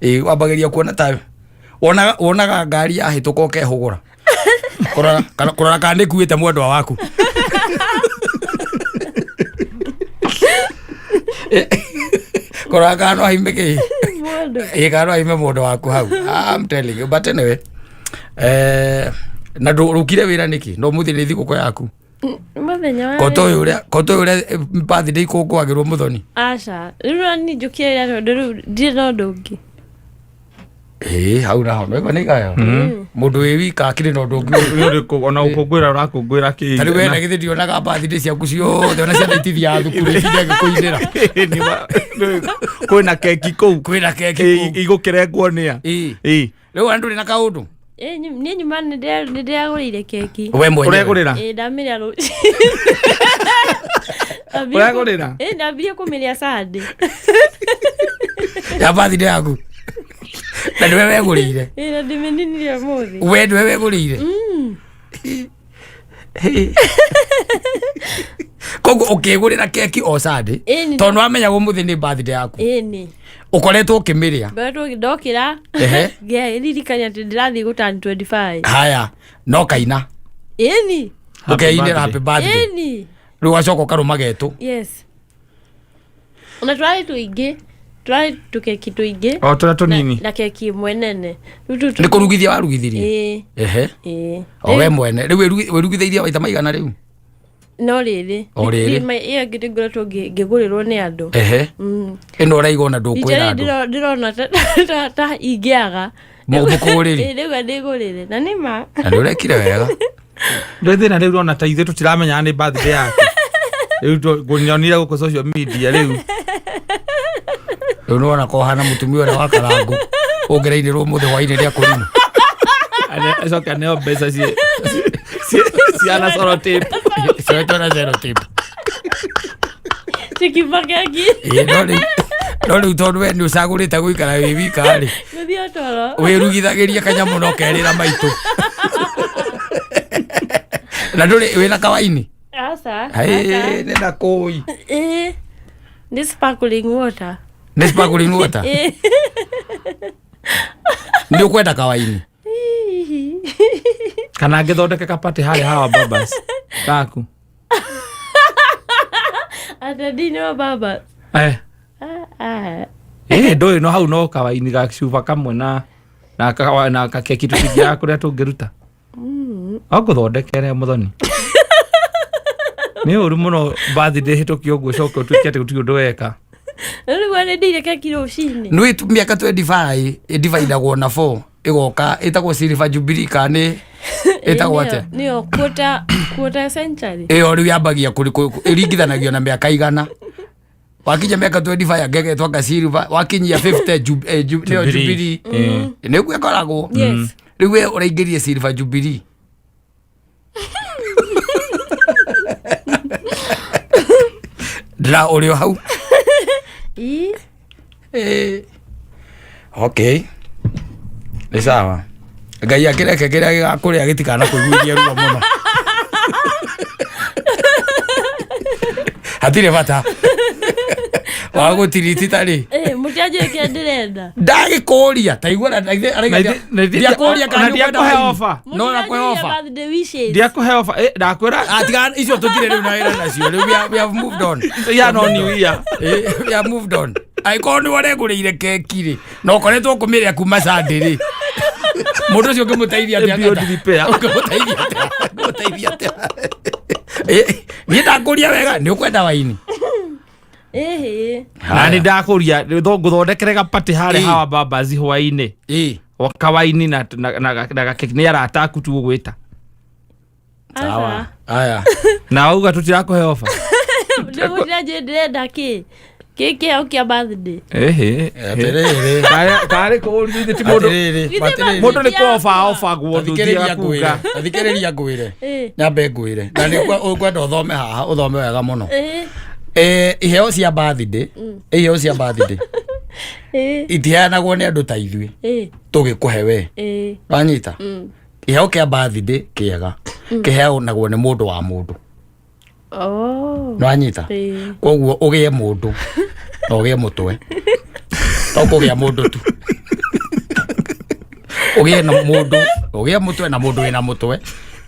S1: Ĩ wambagĩria kuona ta wonaga ngari yahĩtũka ũkehũgũra kũrora kana nĩkuĩte mwendwa waku, kũrora kana no haime kĩ.
S3: Mũndũ.
S1: Ĩ kana no haime mũndũ waku hau. I'm telling you. But anyway, na ndũrukire wĩra nĩkĩ no mũthĩ nĩ thigũkũ yaku?
S3: Mũthenya wa
S1: Koto ũyũ ũrĩa birthday ikũngũagĩrwo mũthoni.
S3: Aca, rĩu no niĩ njũkire ira tondũ rĩu ndirĩ na ũndũ ũngĩ.
S1: Ĩ hau naho no nĩ igayo mũndũ wĩ wika akĩrĩ na ũndũ ũngĩ.
S2: Nĩ ũrĩkũ ona gũkũngũĩra ũrakũngũĩra kĩ?
S1: Ta rĩu we na githĩ ndionaga birthday ciaku ciothe ona ciana itithiaga thukuru itinda gĩkũinĩra?
S2: Kwĩna keki kũu.
S1: Kwĩna keki
S2: Ĩ,
S1: kũu.
S2: Igũkĩrengwo nĩa?
S1: Ĩ.
S2: Ĩ.
S1: Rĩu ona ndũrĩ na kaũndũ.
S3: Ĩ, niĩ nyuma nĩ ndĩragũrĩire keki.
S1: We mwenyewe?
S2: Ũregũrĩra?
S3: Ĩ, ndamĩrĩa rũciũ.
S2: Ũregũrĩra?
S3: Ĩ, ndambirie kũmĩrĩa Sunday.
S1: Ya birthday yaku na nĩwe wegũrĩire?
S3: Ĩ, na ndĩmĩninire ũmũthĩ.
S1: We nĩwe wegũrĩire, koguo ũkĩgũrĩra keki o Sunday?
S3: Ĩ,
S1: Tondũ wamenya ũmũthĩ nĩ birthday yaku.
S3: Ĩ nĩ.
S1: Ũkoretwo ũkĩmĩrĩa?
S3: Ngoretwo ndokĩra ngĩririkania atĩ ndĩrathiĩ gũturn 25.
S1: Haya no kaina.
S3: Ĩni.
S1: Ũkeinĩra
S2: Birthday.
S1: happy birthday.
S3: Ĩni.
S1: Rĩu wacoka ũkarũma getũ.
S3: Yes, ona tũrarĩ tũingĩ, tũrarĩ tũkeki tũingĩ.
S2: O tũrĩa tũnini.
S3: Na keki ĩmwe nene. Rĩu tũu
S1: Nĩ kũrugithia warugithirie?
S3: Ĩĩ. Ĩĩ.
S1: O we mwene rĩu wĩrugithĩirie waita maigana rĩu?
S3: No rĩrĩ.
S1: O rĩrĩ.
S3: Ĩyo ĩngĩ ndĩngoretwo ngĩgũrĩrwo nĩ andũ.
S1: Ĩno ũraiga ona
S3: Rita
S1: ndũkwĩra
S3: rĩrĩ
S1: andũ.
S3: Ndĩrona ta ingĩaga.
S1: Mũkũgũrĩri.
S3: Ĩĩ, rĩu ndĩgũrĩre na nĩ ma.
S1: Na nĩ ũrekire wega.
S2: Ndå thĩna rĩu ona ta ithuĩ tũtiramenyaga nĩ birthday yaku rĩu ngũnyonire gũkũ social media rĩu.
S1: Rĩu nĩwona kohana mũtumia ũrĩa wa karangũ ũngĩrainĩrwo mũthĩ hwainĩ rĩa kũrinũ.
S2: Acoke neo mbeca ciana sellotape.
S1: Cioetwo na sellotape.
S3: Cikiuma keki.
S1: Ĩĩ, no rĩu tondũ we nĩ ũcagũrĩte gũikara wĩ wika rĩ,
S3: Gũthiĩ o toro.
S1: Wĩrugithagĩria kanyamũ na ũkerĩra maitũ na ndũrĩ wĩna kawaini.
S3: Aca.
S1: Hĩ, nĩ na kũi.
S3: Ĩĩ, nĩ sparkling water.
S1: Nĩ sparkling water.
S3: Ĩĩ.
S1: Nĩ ũkwenda kawaini?
S2: Kana ngĩthondeke kapati harĩa hawa babas gaku.
S3: Ata ndini wa baba.
S2: Eh.
S3: Ah, ah.
S2: Ĩ ndũĩ no hau no kawaini gacuba kamwe na kakeki tũtingĩaga kũrĩa tũngĩruta o ngũthondekere mũthoni nĩ ũru mũno birthday hĩtũkie ũguo coke ũtuĩke atĩ gũtirĩ ũndũ weka.
S3: Rĩu nĩ ndĩire keki rũcinĩ.
S1: Nĩ mĩaka 25 ĩdividagwo na 4 ĩgoka ĩtagwo silver jubilee kana nĩ ĩtagwo atĩa?
S3: Nĩyo quarter century.
S1: Ĩyo rĩu yambagia ĩringithanagio na mĩaka 100. Wakinya mĩaka 25 angegetwo anga silver, wakinyia 50 nĩyo
S2: Jubilee.
S1: Jubilee nĩguo ĩkoragwo.
S3: Yes.
S1: Rĩu we ũraingĩrie silver jubilee. Ndĩra ũrĩ o hau.
S3: Ii.
S1: Okay, nĩ sawa. Ngai akĩreke kĩrĩa gĩgakũrĩa gĩtikana kũiguithia ruo mũno. Hatirĩ bata wa gũtiriti tarĩ.
S3: Eh, mũtianjũĩ kĩrĩa ndĩrenda.
S1: Ndagĩkũria taigua
S2: Na
S1: ndiakũria
S2: ona
S1: kana nĩ ũkwenda
S2: ndiakũhe
S1: waini.
S2: offer.
S1: No nakũhe
S3: Mũtiranjũria
S1: offer.
S3: birthday wishes.
S2: Ndiakũhe offer. Eh, ndakwĩra.
S1: Ah, tiga icio tũtirĩ rĩu na wĩra nacio rĩu. We have moved on.
S2: Ya no new year.
S1: We have moved on. Angĩkorwo nĩ ũregũrĩire keki rĩ na ũkoretwo ũkũmĩrĩa kuma Sunday rĩ. Mũndũ ũcio ũngĩmũteithia atĩa?
S2: Beyond repair.
S1: Ũngĩmũteithia atĩa? Ũngĩmũteithia atĩa? Eh, niĩ ndakũria wega, nĩ ũkwenda waini?
S3: Ĩhĩ.
S2: Na nĩ ndakũria ngũthondekere gapatĩ harĩa. Hawa Babas hwainĩ. Kawaini na gakeki nĩ arata aku tu ũgwĩta.
S1: Sawa. Aya.
S2: Na wauga tũtirakũhe ofa.
S3: Ndĩgũtira njĩ ndĩrenda kĩ kĩ kĩheo kĩa birthday.
S2: Ĩhĩ.
S1: Atĩrĩrĩ.
S2: Karĩ kũũru ti mũndũ.
S1: Atĩrĩrĩ.
S3: Githĩ
S1: Atĩrĩrĩ.
S2: Mũndũ nĩ kũoba ofagwo.
S1: Tathikĩrĩria
S2: ndũthiaga
S1: ngwĩre.
S2: kuga.
S1: Tathikĩrĩria ngwĩre. Nyambe ngwĩre na nĩ ũkwenda ũthome haha, ũthome wega mũno. Iheo cia birthday, iheo cia birthday itiheanagwo nĩ andũ ta ithuĩ tũgĩkũhe we. Wanyita? Iheo kĩa birthday kĩega kĩheanagwo nĩ mũndũ wa mũndũ.
S3: Oh.
S1: Nĩwanyita? Koguo ũgĩe mũndũ na ũgĩe mũtwe, to kũgĩa mũndũ tu, ũgĩe na mũndũ, ũgĩe mũtwe na mũndũ wĩna mũtwe,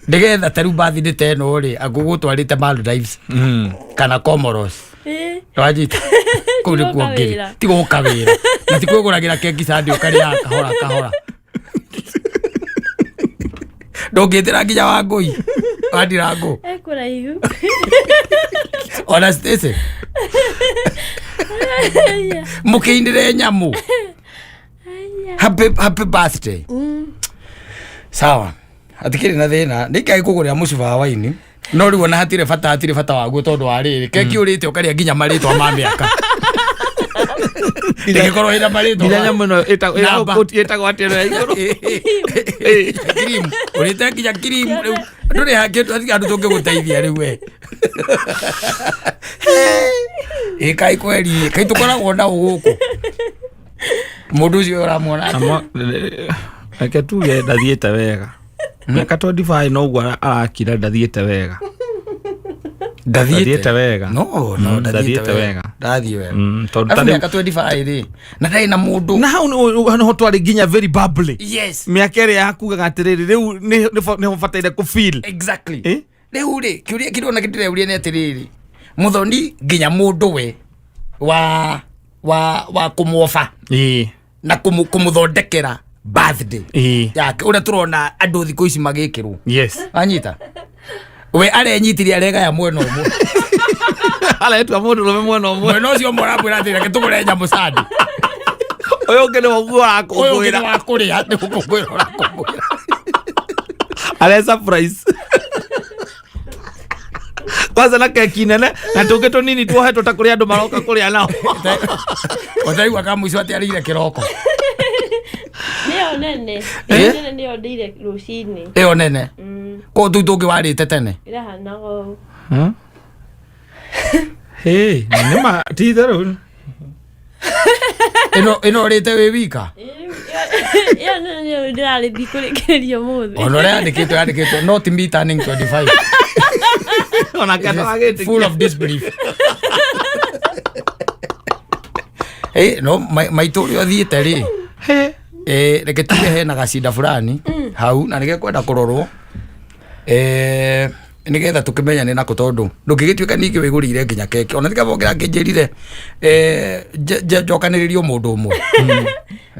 S1: nĩgetha ta rĩu birthday ta ĩno rĩ, angũgũtwarĩte Maldives kana Comoros. Wanyita? Kũu nĩkuo
S3: Ti gũka
S1: ngĩrĩ
S3: wĩra.
S1: ti gũka wĩra na ti kwĩgũragĩra keki sandi ũkarĩaga kahora kahora, ndũngĩtĩra nginya wa ngũi wandirangũ.
S3: Ekũraihu.
S1: Ona Stacy mũkĩinĩre nyamũ. Happy, happy birthday. Sawa, hatikĩrĩ na thĩna, nĩ ngai kũgũrĩra mũcuba wa waini, no rĩu ona hatirĩ bata, hatirĩ bata waguo tondũ wa rĩrĩ keki ũrĩte ũkarĩa nginya marĩtwa ma mĩaka ĩgĩkorwo ĩna marĩtwa
S2: nginya nyamũ ĩno
S1: Namba.
S2: ĩtagwo atĩ ĩno ya igũrũ?
S1: Cream ũrĩte nginya cream, rĩu ndũrĩ hangĩ hatirĩ handũ tũngĩgũteithia rĩu we. Ĩ kai kweri kai tũkoragwo na gũkũ mũndũ ũcio ũramuona atĩa?
S2: Reke tuge ndathiĩte wega mĩaka 25 noguo arakira, ndathiĩte wega. Ndathiĩte wega.
S1: No no.
S2: Ndathiĩte
S1: Ndathiĩte wega.
S2: wega.
S1: Ndathiĩ wega.
S2: Tondũ
S1: Arabu
S2: ta rĩu-
S1: mĩaka 25 rĩ, na ndarĩ na mũndũ.
S2: Na hau nĩho twarĩ nginya very bubbly. Mĩaka ĩrĩa yakugaga atĩrĩrĩ, rĩu nĩho bataire kũ feel.
S1: Exactly.
S2: Eh?
S1: Rĩu rĩ, kĩũria kĩrĩa ona kĩndĩreuria nĩ atĩrĩrĩ, mũthoni nginya mũndũ we wa kũmwoba na kũmũthondekera birthday yake ũrĩa tũrona andũ thikũ ici magĩkĩrwo. Anyita we arenyitirie, aregaya mwena ũmwe.
S2: Aretua mũndũ rũme mwena ũmwe.
S1: Mwena ũcio ũmwe ũramwĩra atĩ reke tũgũre nyamũ candi.
S2: Ũyũ ũngĩ nĩ ũguo
S1: Ũyũ ũngĩ nĩ
S2: ũrakũngũĩra.
S1: wa kũrĩa, nĩ gũkũngũĩra ũrakũngũĩra.
S2: Are surprise kwanza na keki nene na tũngĩ tũnini tuohetwo ta kũrĩa andũ maroka kũrĩa nao.
S1: Ũtaigua ka mũico atĩ arĩire kĩroko.
S3: Nĩyo nene.
S1: Eh?
S3: Ĩyo nene nĩyo ndĩire rũcinĩ.
S1: Ĩyo nene kũu tũu tũngĩ warĩte tene.
S3: Ĩrahanaga ũũ.
S2: Hey, nĩ ma ti itherũ.
S1: Ĩno ũrĩte wĩ wika.
S3: Ĩyo nene nĩyo ndĩrarĩthi kũrĩkĩrĩria ũmũthĩ.
S1: Ona ũrĩa yandĩkĩtwo not me turning 25.
S2: Ona kendo agĩtĩkia.
S1: Full of disbelief. Eh, no maitũ ũrĩa ũthiĩte rĩ. Eh, reke tuge hena gacinda fulani hau na nĩgekwenda kũrorwo, eh, nĩgetha tũkĩmenya nĩ nako, tondũ ndũngĩgĩtuĩka ningĩ wĩgũrĩire nginya keki ona tikaba ũngĩrakĩnjĩrire, eh, njokanĩrĩrio mũndũ ũmwe.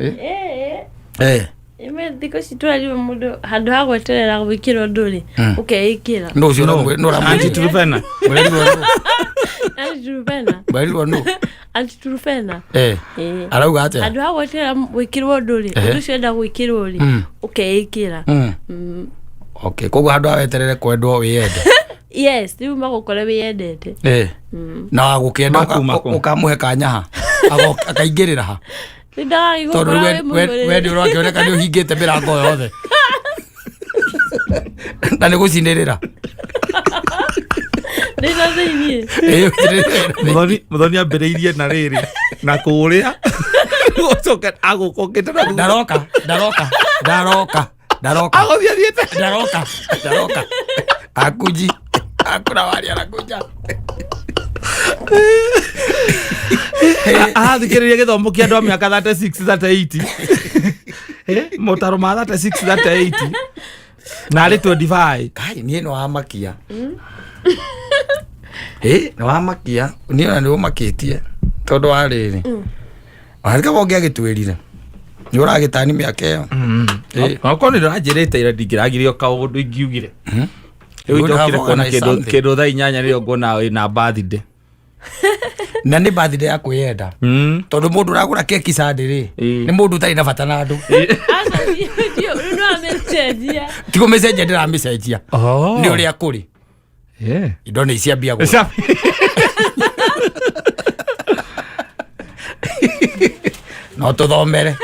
S1: Eh. Eh.
S3: Ĩmwe thikũ ici tũrarirwo mũndũ handũ ha gweterera gwĩkĩrwo ũndũ rĩ, ũkeĩkĩra.
S1: Nũ ũcio? Nũ
S2: Auntie
S1: ũramwĩrire?
S2: Trufena.
S1: Mwerirwo nũ?
S3: Auntie Trufena.
S1: Mwerirwo nũ?
S3: Auntie Trufena.
S1: Eh.
S3: Ĩĩ.
S1: Arauga atĩa?
S3: Handũ ha gweterera gwĩkĩrwo ũndũ rĩ, ũndũ ũcio ũrenda gwĩkĩrwo rĩ, ũkeĩkĩra.
S1: Okay, koguo handũ ha weterere kwendwo, wĩyende.
S3: Yes, rĩu magũkore wĩyendete.
S1: Eh. Na wagũkĩenda
S2: Makuma kũ?
S1: ũkamũhe kanya ha? Akaingĩrĩra ha?
S3: Rĩu
S1: Tondũ
S3: ndagagĩgũkora
S1: rĩu
S3: wĩ
S1: we nĩ
S3: mũihũrĩrĩre.
S1: ũrakĩoneka nĩ ũhingĩte mĩrango yothe na nĩ gũcinĩrĩra.
S3: Ndĩna thĩiniĩ.
S1: Ĩĩ.
S2: Muthoni ambĩrĩirie na rĩrĩ na kũrĩa gũcoka agũkokĩte na thutha.
S1: Ndaroka, ndaroka, ndaroka, ndaroka.
S2: Agũthiĩ athiĩte.
S1: Ndaroka, ndaroka, akuji akuna wali anakuja.
S2: Arathikĩrĩria gĩthomo kĩa andũ a mĩaka 36 38. Eh, motaro ma 36 38 na arĩ 25.
S1: Kai, niĩ nĩ wamakia. Ĩ nĩ wamakia, niĩ ona nĩ ũmakĩtie tondũ wa rĩrĩ warĩka ũngĩagĩtwĩrire. Nĩ ũragĩtani mĩaka ĩyo. Ĩ.
S2: Okorwo nĩ ndĩranjĩrĩte ira ndingĩragirio kaũndũ ingiugire. Rĩu
S1: Would have
S2: njokire kuona
S1: organized
S2: kĩndũ
S1: something.
S2: kĩndũ thaa 8 nĩrĩo nguona wĩna birthday.
S1: Na nĩ birthday ya kwĩyenda, tondũ mũndũ ũragũra keki Sunday rĩ, nĩ mũndũ ũtarĩ na bata na andũ.
S3: Aca, rĩu nĩ wamĩcenjia.
S1: Ti kũmĩcenjia ndĩramĩcenjia,
S2: Oh.
S1: nĩ ũrĩa kũrĩ. Indo nĩ ciambia gũka. No tũthomere,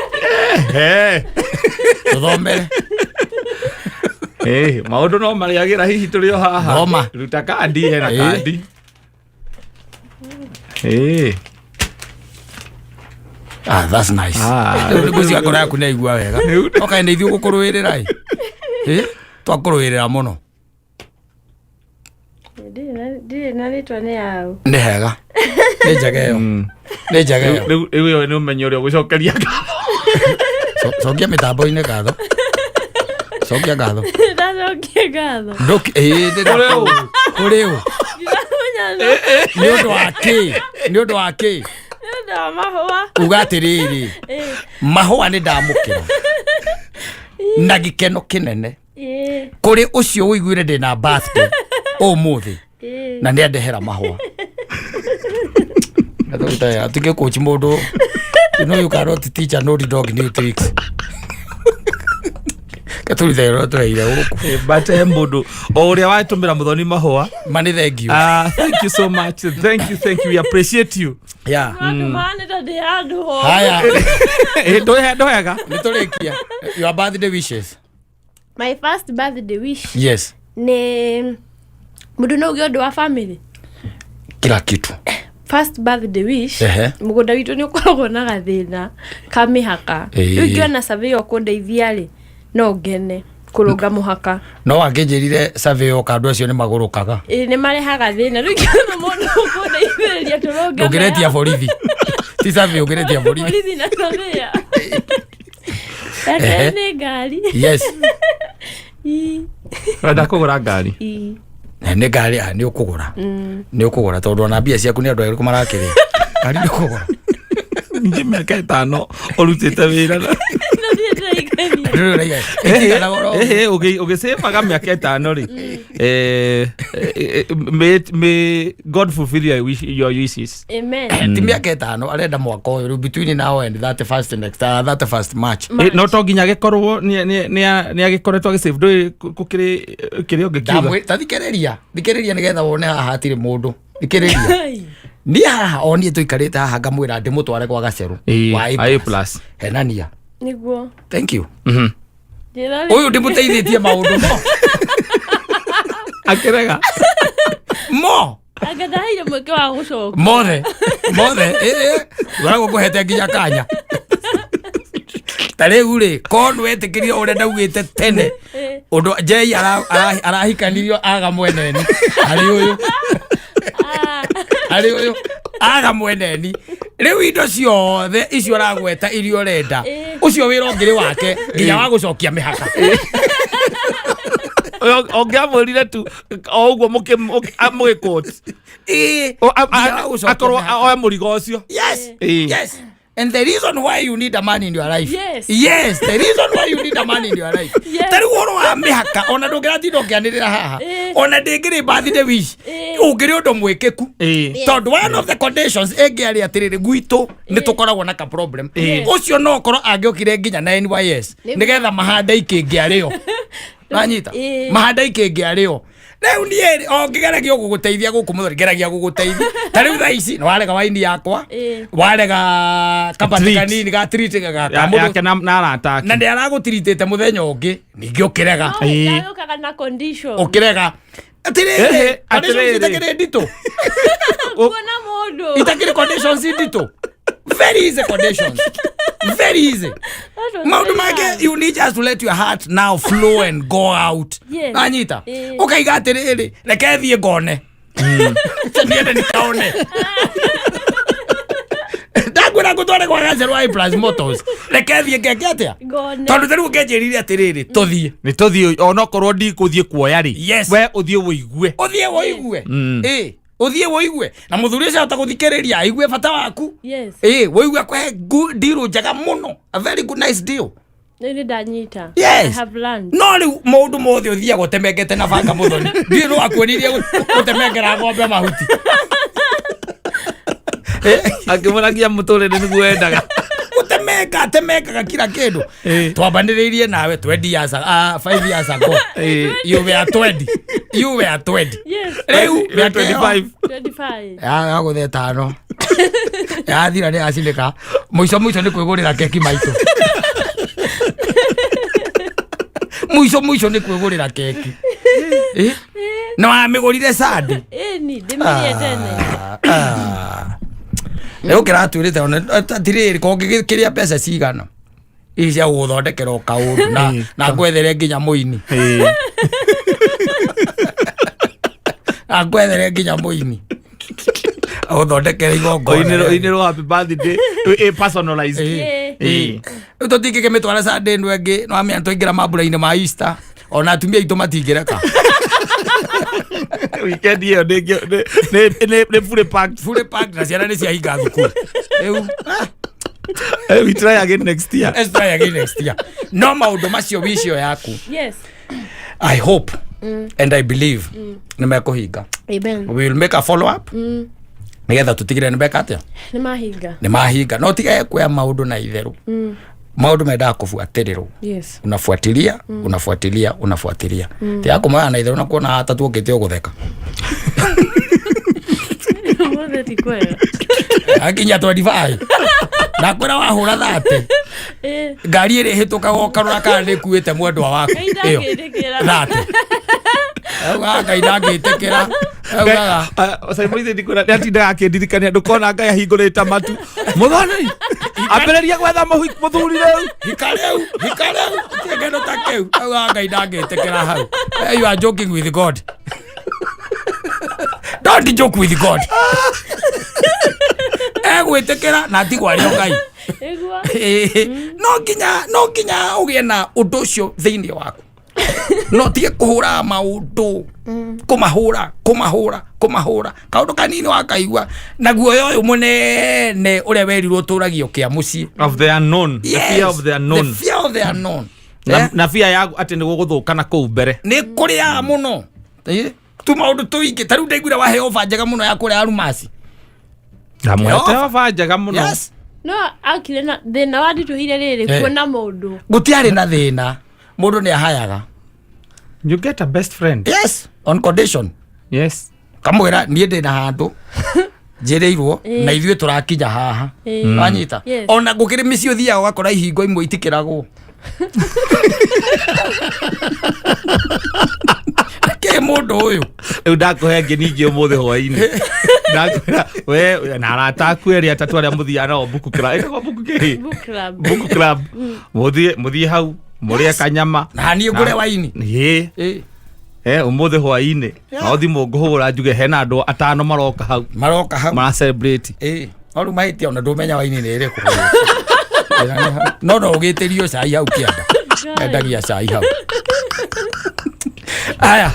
S1: tũthomere.
S2: Maũndũ no marĩagĩra hihi tũrĩ o haha.
S1: Thoma.
S2: Ruta kandi hena kandi.
S1: Ah, that's nice.
S2: Ah.
S1: Rĩu ngwĩciria ngoro yaku nĩ yaigua wega. Oka nĩ ithuĩ gũkũrũĩrĩra ĩ. Ĩ, twakũrũĩrĩra mũno.
S3: Ndirĩ na rĩtwa nĩ yao.
S1: Nĩ hega, nĩ njega ĩyo, nĩ njega ĩyo.
S2: Rĩu rĩu ĩyo nĩ ũmenyo ũrĩa ũgũcokeria ngatho.
S1: Cokia mĩtambo-inĩ ngatho, cokia ngatho.
S3: Ndacokia ngatho.
S1: Ĩ,
S2: Kũrĩ ũ?
S1: Kũrĩ ũ?
S3: Ndiramenya
S1: Nĩ ũndũ wa kĩ? Nĩ ũndũ wa kĩ?
S3: Nĩ ũndũ wa mahũa.
S1: Uga atĩrĩrĩ, mahũa nĩ ndamũkĩra na gĩkeno kĩnene kũrĩ ũcio ũiguire ndĩna birthday ũmũthĩ na nĩ andehera mahũa. Atige coach mũndũ. You know you cannot teach an old dog new tricks. Katũritha ĩro tũheire gũkũ.
S2: But he mũndũ o ũrĩa watũmĩra mũthoni mahũa.
S1: Ma nĩ thank you.
S2: Ah, thank you so much, thank you, thank you, we appreciate you.
S3: Andũ mahanĩte ndĩ handũ ho.
S1: Haya.
S2: Ndũhega.
S1: Nĩ tũrĩkia, your birthday wishes.
S3: My first birthday wish
S1: Yes.
S3: nĩ mũndũ no uge ũndũ wa family.
S1: Kila kitu.
S3: First birthday wish, mũgũnda witũ nĩ ũkoragwo na gathĩna ka mĩhaka. Rĩu ingĩona survey ũkũndeithia rĩ, no ngene kũrũnga mũhaka.
S1: No angĩnjĩrire survey oka andũ acio nĩ magũrũkaga.
S3: Ĩ, nĩ marehaga thĩna. Rĩu ingĩona mũndũ ũkũndeithĩrĩria tũrũnge
S1: Ũngĩretia borithi, ti survey, ũngĩretia borithi.
S3: Borithi na surveyor. Ya kerĩ nĩ ngari.
S2: Wenda kũgũra ngari?
S3: Ii.
S1: Na nĩ ngari, ah, nĩ ũkũgũra, nĩ ũkũgũra, tondũ ona mbia ciaku nĩ andũ arĩkũ marakĩrĩa ngari nĩ ũkũgũra.
S2: Ningĩ mĩaka 5 ũrutĩte wĩra
S3: Nathiĩ ndĩraigania.
S1: Ndũrĩ ũraiga, ĩtigana goro.
S2: Ũgĩcĩbaga mĩaka 5 rĩ, may God fulfill your wishes.
S3: Amen.
S1: Ti mĩaka 5 arenda, mwaka ũyũ rĩu, between now and 31st next, 31st March.
S2: No to nginya agĩkorwo nĩ agĩkoretwo agĩsave, ndũĩ gũkĩrĩ kĩrĩa ũngĩkiuga.
S1: Ta thikĩrĩria, thikĩrĩria nĩgetha wone haha hatirĩ mũndũ, thikĩrĩria.
S3: Ai.
S1: Niĩ haha o niĩ tũikarĩte haha ngamwĩra ndĩmũtware gwa gacerũ wa A
S2: A
S1: plus.
S2: Plus.
S1: Henania.
S3: Nĩguo.
S1: Thank you.
S3: Njĩra
S1: Ũyũ ndĩmũteithĩtie maũndũ mo.
S2: Akĩrega.
S1: Mo.
S3: Anga ndaheire mweke wa gũcoka.
S1: Mothe mothe, ngoragwo ngũhete nginya kanya. Ta rĩu rĩ, korwo nĩ wetĩkĩrire ũrĩa ndaugĩte tene, ũndũ njei arahikanirio aga mweneni harĩ ũyũ, harĩ ũyũ aga mweneni, rĩu indo ciothe icio ũragweta iria ũrenda, ũcio wĩra ũngĩrĩ wake nginya wa gũcokia mĩhaka.
S2: Ũngĩamwĩrire tu o ũguo mũgĩkũti
S1: Nginya wa gũcokia
S2: akorwo
S1: mĩhaka.
S2: oe mũrigo ũcio.
S1: Yes. Yes. And the reason why you need a man in your life.
S3: Yes.
S1: Yes, the reason why you need a man in your life.
S3: Yes.
S1: Ta rĩu ũhoro wa mĩhaka ona ndũngĩratinda ũkĩanĩrĩra haha. Ona ndĩngĩrĩ birthday wish. Ũngĩrĩ ũndũ mwĩkĩku. Tondũ one of the conditions ĩngĩarĩ atĩrĩrĩ, gwitũ nĩ tũkoragwo na ka problem. Ũcio no ũkorwo angĩokire nginya na NYS nĩgetha mahande ikĩngĩ arĩo. Nanyita? Mahande ikĩngĩ arĩo. Rĩu niĩ o ngĩgeragia gũgũteithia gũkũ mũthoni, ngeragia gũgũteithia. Ta rĩu thaa ici nĩ warega waini yakwa, warega kabati
S2: Treat.
S1: kanini ga treat ga ka mũndũ-
S2: Yake na arata ake.
S1: Na nĩ aragũtiritĩte mũthenya ũngĩ ningĩ ũkĩrega.
S3: Ndagũkaga na condition.
S1: Ũkĩrega atĩrĩrĩ, conditions
S2: Atĩrĩrĩ.
S1: itakĩrĩ nditũ.
S3: Kuona mũndũ.
S1: Itakĩrĩ conditions nditũ, very easy conditions, very easy. Maũndũ make, you need just to let your heart now flow and go out. Nanyita? Ũkaiga atĩrĩrĩ, reke thiĩ ngone, niende nikaone, ndakwĩra ngũtware gwa gacerũ A Plus Motors, reke thiĩ ngeke atĩa?
S3: Ngone.
S1: Tondũ ta rĩu ũkĩnjĩrire atĩrĩrĩ, tũthiĩ.
S2: Nĩ tũthiĩ onokorwo ndikũthiĩ kuoya rĩ,
S1: Yes.
S2: we ũthiĩ wũigue.
S1: Ũthiĩ wũigue. Ĩ. Ũthiĩ wũigue na mũthuri ũcio ahota gũthikĩrĩria, aigue bata waku. Ĩ wũigue akũhe deal njega mũno, a very good nice deal.
S3: Rĩu nĩ ndanyita.
S1: Yes.
S3: I have learned.
S1: No rĩu maũndũ mothe ũthiaga ũtemengete na banga. Mũthoni, ndiũĩ nĩ wakuonirie gũtemengera ng'ombe mahuti.
S2: Akĩmũragia mũtũrĩre nĩguo endaga.
S1: Gũtemenga atemengaga kila kĩndũ. Twambanĩrĩirie nawe 20 years, 5 years ago. You were 20, you were 20.
S3: Yes.
S1: Rĩu mĩaka ĩyo
S2: 25.
S3: 25.
S1: Ya gũthe ĩtano yathira, nĩ yacinĩka. Mũico mũico nĩ kwĩgũrĩra keki maitũ. Mũico mũico nĩ kwĩgũrĩra keki. Na wamĩgũrire sandi.
S3: Ĩni ndĩmĩrĩe tene.
S1: Rĩu kĩratwĩrĩte ona atirĩrĩ kongĩkĩrĩa mbeca cigana ici cia gũgũthondekera o kaũndũ na ngwethere nginya mũini, na ngwethere nginya mũini agũthondekere igongona.
S2: Ũinĩrwo happy birthday personalized.
S1: Rĩu tũtingĩkĩmĩtwara Sunday ĩno ĩngĩ, no amenya twaingĩra mambura-inĩ ma Easter, ona atumia aitũ matingĩreka.
S2: Weekend ĩyo nĩ fully packed.
S1: Fully packed, na ciana nĩ ciahinga thukuru rĩu.
S2: We try again next year.
S1: Let's try again next year. No maũndũ macio, wicio yaku, I hope and I believe nĩ mekũhinga.
S3: Amen.
S1: We will make a follow up nĩgetha tũtigĩre nĩ meka atĩa.
S3: Nĩ mahinga.
S1: Nĩ mahinga. No tige kuoya maũndũ na itherũ. Maũndũ mendaga kũbuatĩrĩrwo. Unafuatilia, unafuatilia, unafuatilia. Tiga kũmoya na itherũ na kuona hata tuokĩte ũgũtheka.
S3: Ũmũthĩ ti kwega.
S1: Akinya 25 nakwĩra wahũra 30, ngari ĩrĩ ĩhĩtũkaga ũkarora kana nĩ ĩkuĩte mwendwa waku.
S3: Ngai
S1: ĩyo
S3: ndangĩtĩkĩra.
S1: 30, augaga Ngai ndangĩtĩkĩra, augaga.
S2: Simon ndikwĩra nĩatindaga akĩndirikania, ndũkona Ngai ahingũrĩte matu. Mũthoni ambĩrĩria gwetha mũthuri rĩu.
S1: Hika rĩu, hika rĩu, tie kĩndũ ta kĩu. Augaga Ngai ndangĩtĩkĩra hau. You are joking with God. Don't joke with God. Egwĩtĩkĩra na atigwo arĩ o Ngai.
S3: Ĩguo.
S1: No nginya ũgĩe na ũndũ ũcio thĩinĩ waku, no tige kũhũra maũndũ, kũmahũra, kũmahũra, kũmahũra kaũndũ kanini wakaigua na guoya ũyũ mũnene ũrĩa werirwo ũtũragio kĩa mũciĩ.
S2: Of the unknown, the fear of the unknown.
S1: The fear of the unknown.
S2: Na fear ya atĩ nĩ gũgũthũka na kũu mbere.
S1: Nĩ kũrĩaga mũno. Tu maũndũ tũingĩ ta rĩu ndaiguire waheo ofa njega mũno ya kũrĩa Arumasi.
S2: Ndamũhete oba njega mũno.
S1: Yes.
S3: No akire na thĩna wanditũhire rĩrĩ kuona mũndũ.
S1: Gũtiarĩ na thĩna, mũndũ nĩ ahayaga.
S2: You get a best friend.
S1: Yes, on condition. Kamwĩra niĩ ndĩ na handũ njĩrĩirwo na ithuĩ tũrakinya haha. Wanyita?
S3: Yes.
S1: Ona gũkĩrĩ mĩciĩ ũthiaga ũgakora ihingo imwe itikĩragwo kĩ mũndũ ũyũ.
S2: Rĩu ndakũhe ngĩ ningĩ ũmũthĩ hwainĩ, ndakwĩra we na arata aku erĩ atatũ arĩa mũthiaga nao book club, ĩtagwo book kĩ?
S3: Book club.
S2: Book club, mũthiĩ hau mũrĩe kanyama.
S1: Na niĩ ngũre waini.
S2: Ĩ. Ũmũthĩ hwainĩ no thimũ ngũhũra njuge hena andũ atano maroka hau.
S1: Maroka hau.
S2: Mara celebrate.
S1: Ĩ, no rĩu mahĩtia ona ndũmenya waini nĩ ĩrĩkũ. No ũgĩtĩrio cai hau kĩanda, endagia cai hau. Aya.